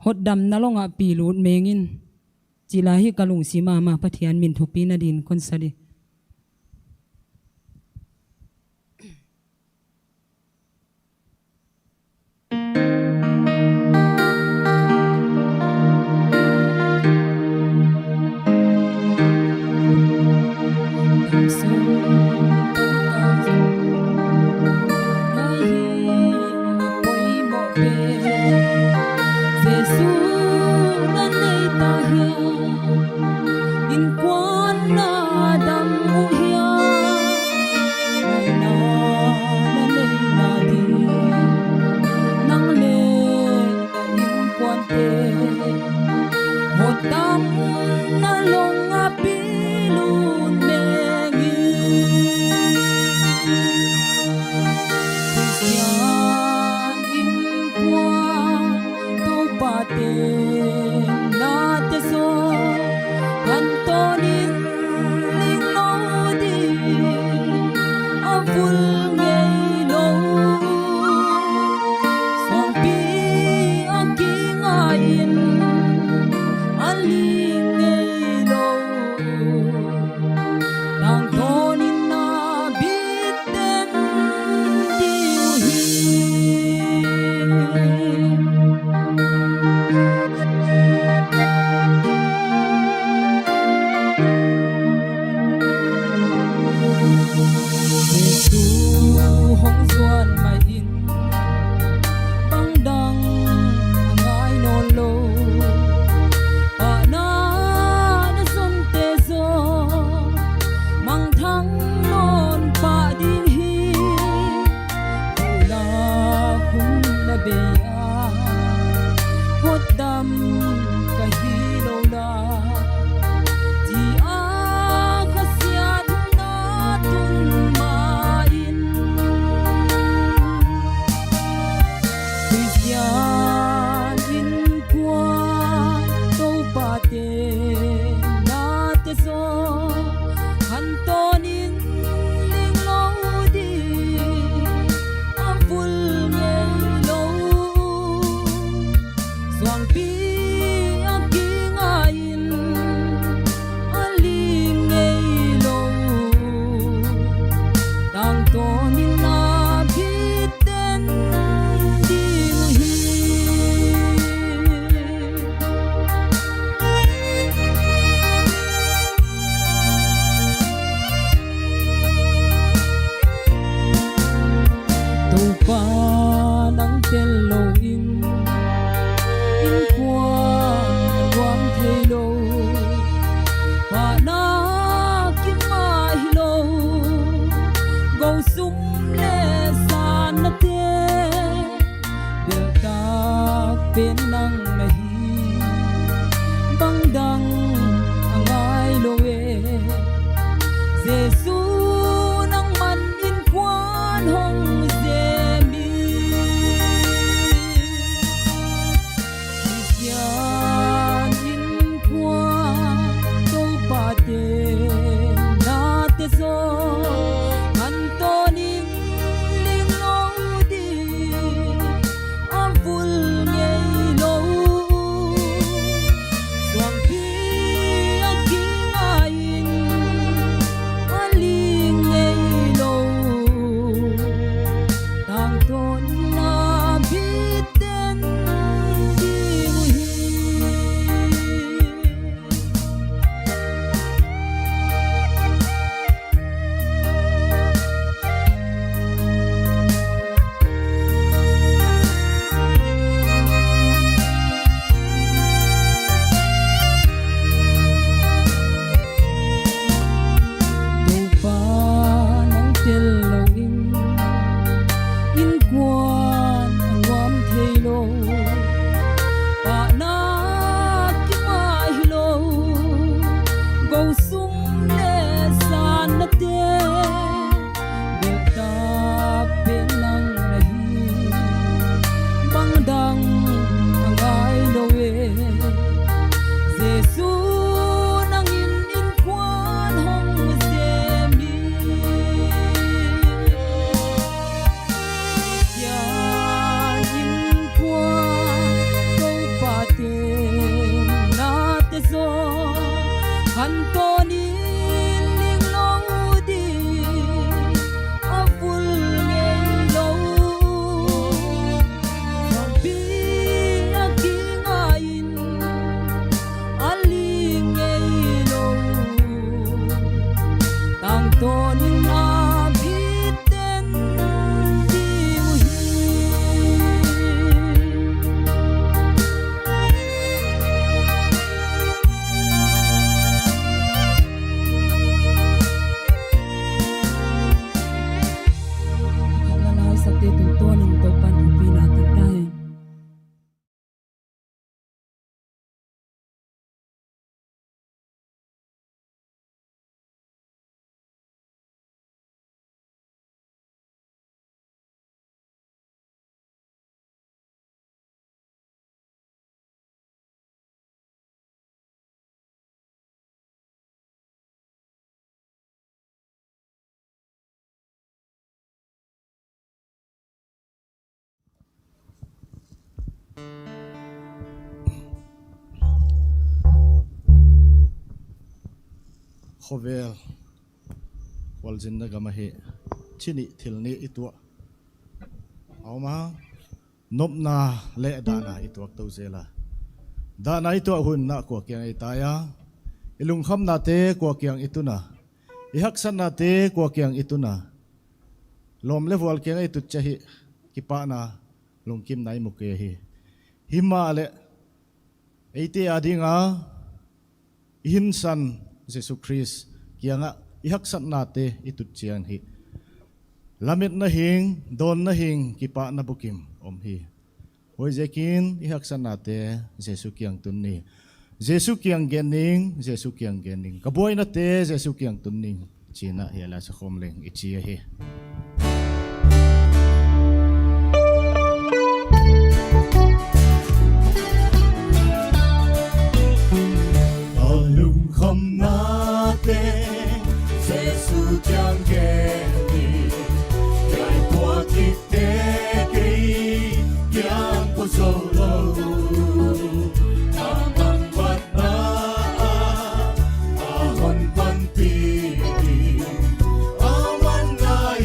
hotdamna long ah pi lut meng in, chi la hi ka lungsim ah mah Pathian min thupina din kon sa di. Innkuan na dam uh hiam? Muanna na neihna ding, nang leh na innkuante hotdamna long ah pi lut meng in. Christian innkuan Toupa tengna te zaw, hantawnin ling lou ding, a vul ngei lou. Suangpi a kinga in, a ling ngei lou. Tangtawnin a bit den ding uh hi. Jesu hong zuan mai in, bang dang a ngai nawn lou. Pahna na zonte zaw, mangthang nawn pah ding hi. Ula hun na bei a, hotdam ka hi lou lai, chi a ka siatna tun ma in. Christian innkuan Toupa tengna te zaw, hantawnin ling lou ding, a vul ngei lou. Suangpi a kinga in, a ling ngei lou. Tangtawnin a bit den ding uh hi. Toupa nang tel lou in, Kum leh zan na te, belhtak pen nang na hi. Bang dang a ngai lou e, Jesu nangman innkuan hong zem in. Christian innkuan, Toupa te nate zaw, hanthawn in ling lou ding, a vul ngei lou. Suangpi a kinga in, a ling ngei lou. Tangtawn in a bit den ding uhi. Toupa nang tel lou in, innkuan a nuam thei lou. Pahna kimai lou, gou sum leh zan na te, belhtak pen nang na hi. Bang dang a ngai lou e, Jesu nangin innkuan hong zem in. Christian innkuan, Toupa te nate zaw, hanthawn in ling lou ding, a vul ngei lou. Suangpi a kinga in, a ling ngei lou. Tangtawn in a bit den ding uhi. Khat la lai sak te tungtawn in Toupa'n thupina tang ta hen. Khovel, khualzinna gam ahi, chi nih thil nih i tuah. Aw ma, nopna leh dahna i tuak tou zel a. Dahna i tuah hun ah kua kiang i tai a? I lungkhamnate kua kiang i tun a? I haksatnate kua kiang i tun a? Lawm leh vual kiang i tut chiang hi kipahna, lungkimna i mu kei hi. Himahleh eite adinga i hinsan Jesu Khrist kiangah i haksatnate i tut chiang hi lametna hing, dawnna hing, kipahna bukim om hi. Huaiziakin i haksatnate Jesu kiang tun ni. Jesu kiang gen ning, Jesu kiang gen ning. Ka buainate Jesu kiang tun ning, chi'n a hiai la sakhawm leng i chi ahi. A lungkhamnate Jesu kiang gen ni. Hiai puak kikte kei kiang pua zou lou. A man vat na a, a hon panpih ding. A man ngai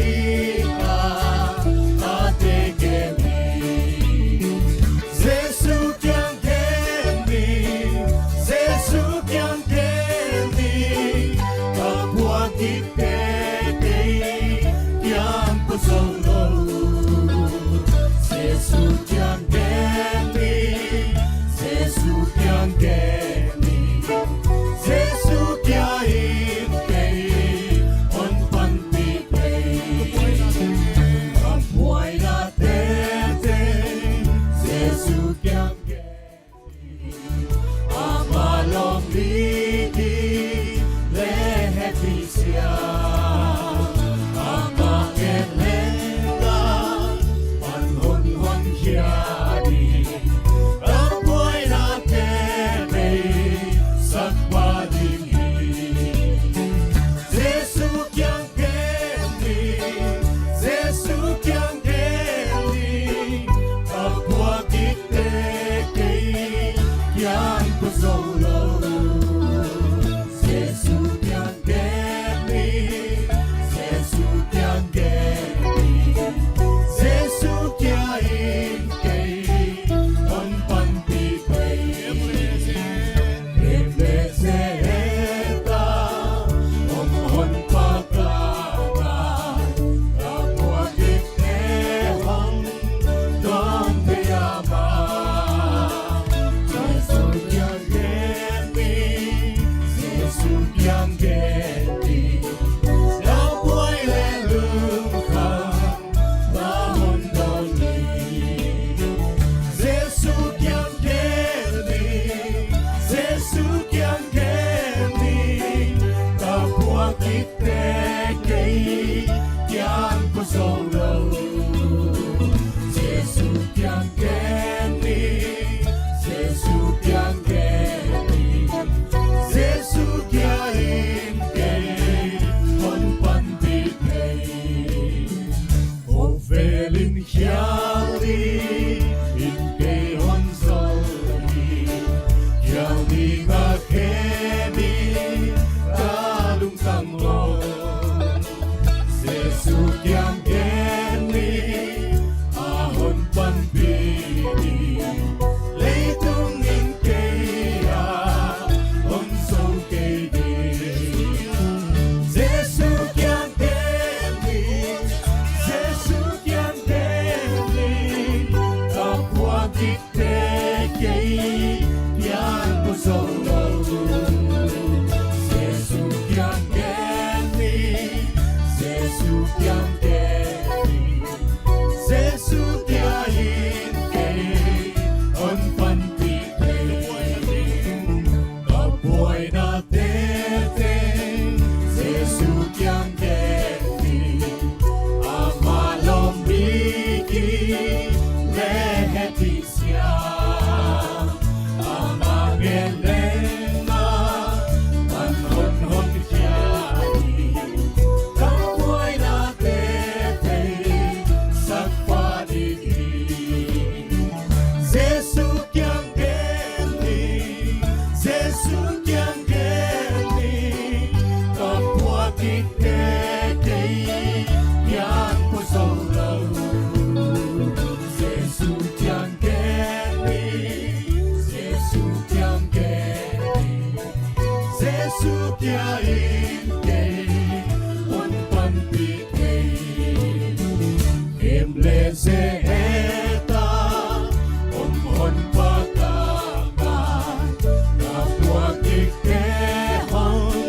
Ling hial ding in kei hon zol hi, hial ding a khe ding ka lungtang lou. Jesu kiang gen ding, a hon panpih ding, leitung in kei a hon zou kei ding. Jesu kiang gen ding, Jesu kiang gen ding, ka puak gikte kei kiang kou zou lou. Jesu kiang gen ding, Jesu kiang gen ding, Jesu kiang in kei hon panpih ding. Ka buaina tete Jesu kiang gen ding, amah lawmmi ki leh het ding sia, amah gen leng a man hon hon kia ding. Ka buaina tete sak pah ding hi. Jesu kiang gen ding, Jesu kiang gen ding, ka puak gikte kei kiang kou zou lou. Jesu kiang gen ding, Jesu kiang gen ding, Jesu kiang in kei hon panpih ding. Em leh ze heta om hon pakak a, ka puak gikte hon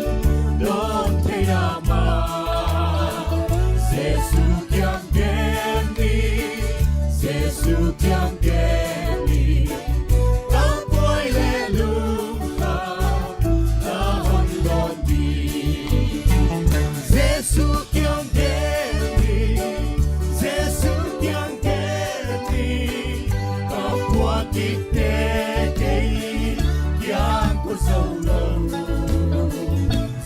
dawn thei a mah. Jesu kiang gen ding, Jesu kiang gen ding, ka buai leh lungkham na hon dawn ding. Jesu kiang gen ding, Jesu kiang gen ding, ka puak gikte kei kiang kou zou lou.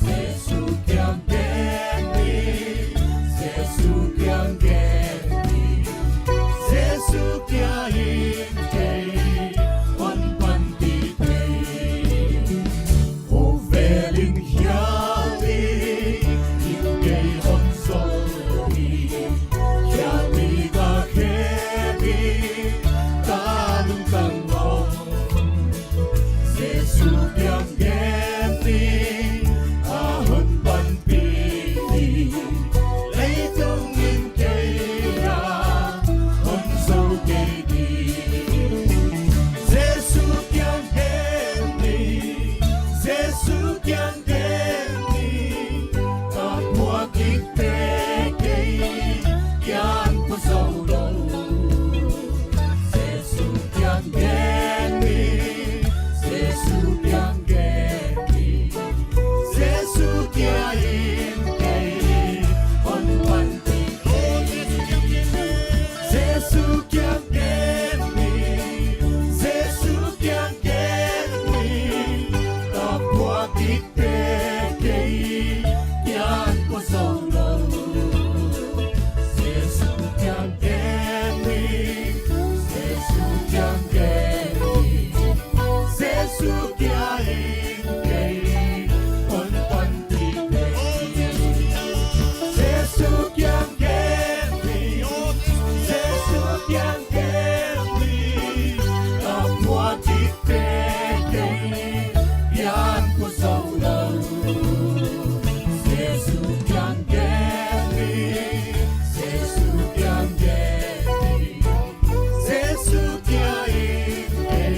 Jesu kiang gen ding, Jesu kiang gen ding, Jesu kiang in kei hon panpih ding. Khovel in hial ding in kei hon zol hi, hial ding a khe ding ka lungtang lou. Jesu kiang gen ding, a hon panpih ding, leitung in kei a hon zou kei ding. Jesu kiang gen ding, Jesu kiang gen ding, ka puak gikte kei kiang kou zou lou. Jesu kiang gen ding, Jesu kiang gen ding, Jesu kiang in kei hon panpih ding. Jesu kiang gen ding, Jesu kiang gen ding, ka puak gikte kei kiang kou zou lou. Jesu kiang gen ding, Jesu kiang gen ding, Jesu kiang in kei hon panpih ding. Jesu kiang gen ding, Jesu kiang gen ding, ka puak gikte kei kiang kou zou lou. Jesu kiang gen ding, Jesu kiang gen ding, Jesu kiang in kei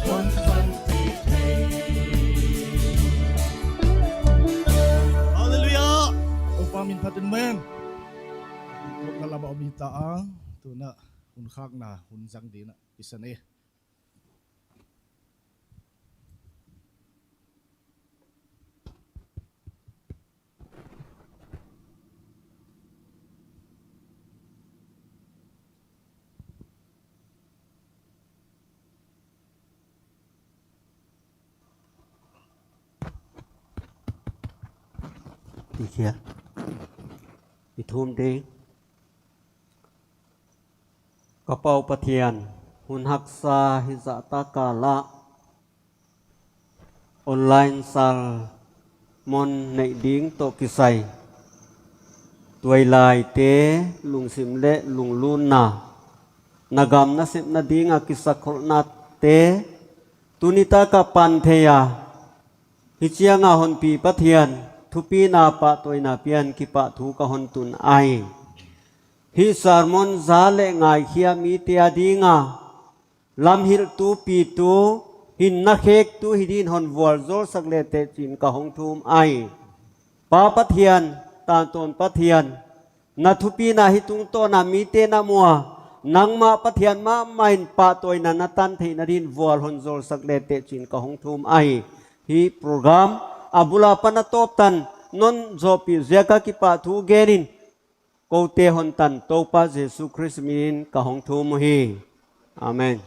hon panpih ding. Halleluiah! Toupa min phat in, amen. Ka lam ah om hita a, tuin hun khakna hun zang dingin kisan e. Ti khia. I thum ding. Ka Pa Pathian, hun haksa hizah taka lah online sermon neih ding toh kisai, tuailaite lungsim leh lunglutna, na gam nasepna dinga kisakholhnate, tuni taka pan thei a, hichianga honpi Pathian, thupina pahtawina pian kipahthu ka hon tun ahi. Hih sermon za leh ngaikhia mite adinga lamhilhtu, pitu, hinna khektu hi din hon vualzawlsak leh teh chi'n ka hong thum ahi. Pa Pathian, tangtawn Pathian, na thupina hi tungtawna mite'n a mu a, nangmah Pathian mahmah in pahtawina na tan theihna din vual hon zawlsak leh teh chi'n ka hong thum ahi. Hih program a bul apan a tawp tan non zoupih ziaka kipahthu gen in, koute hon tan Toupa Jesu Khrist min in ka hong thum uhi. Amen.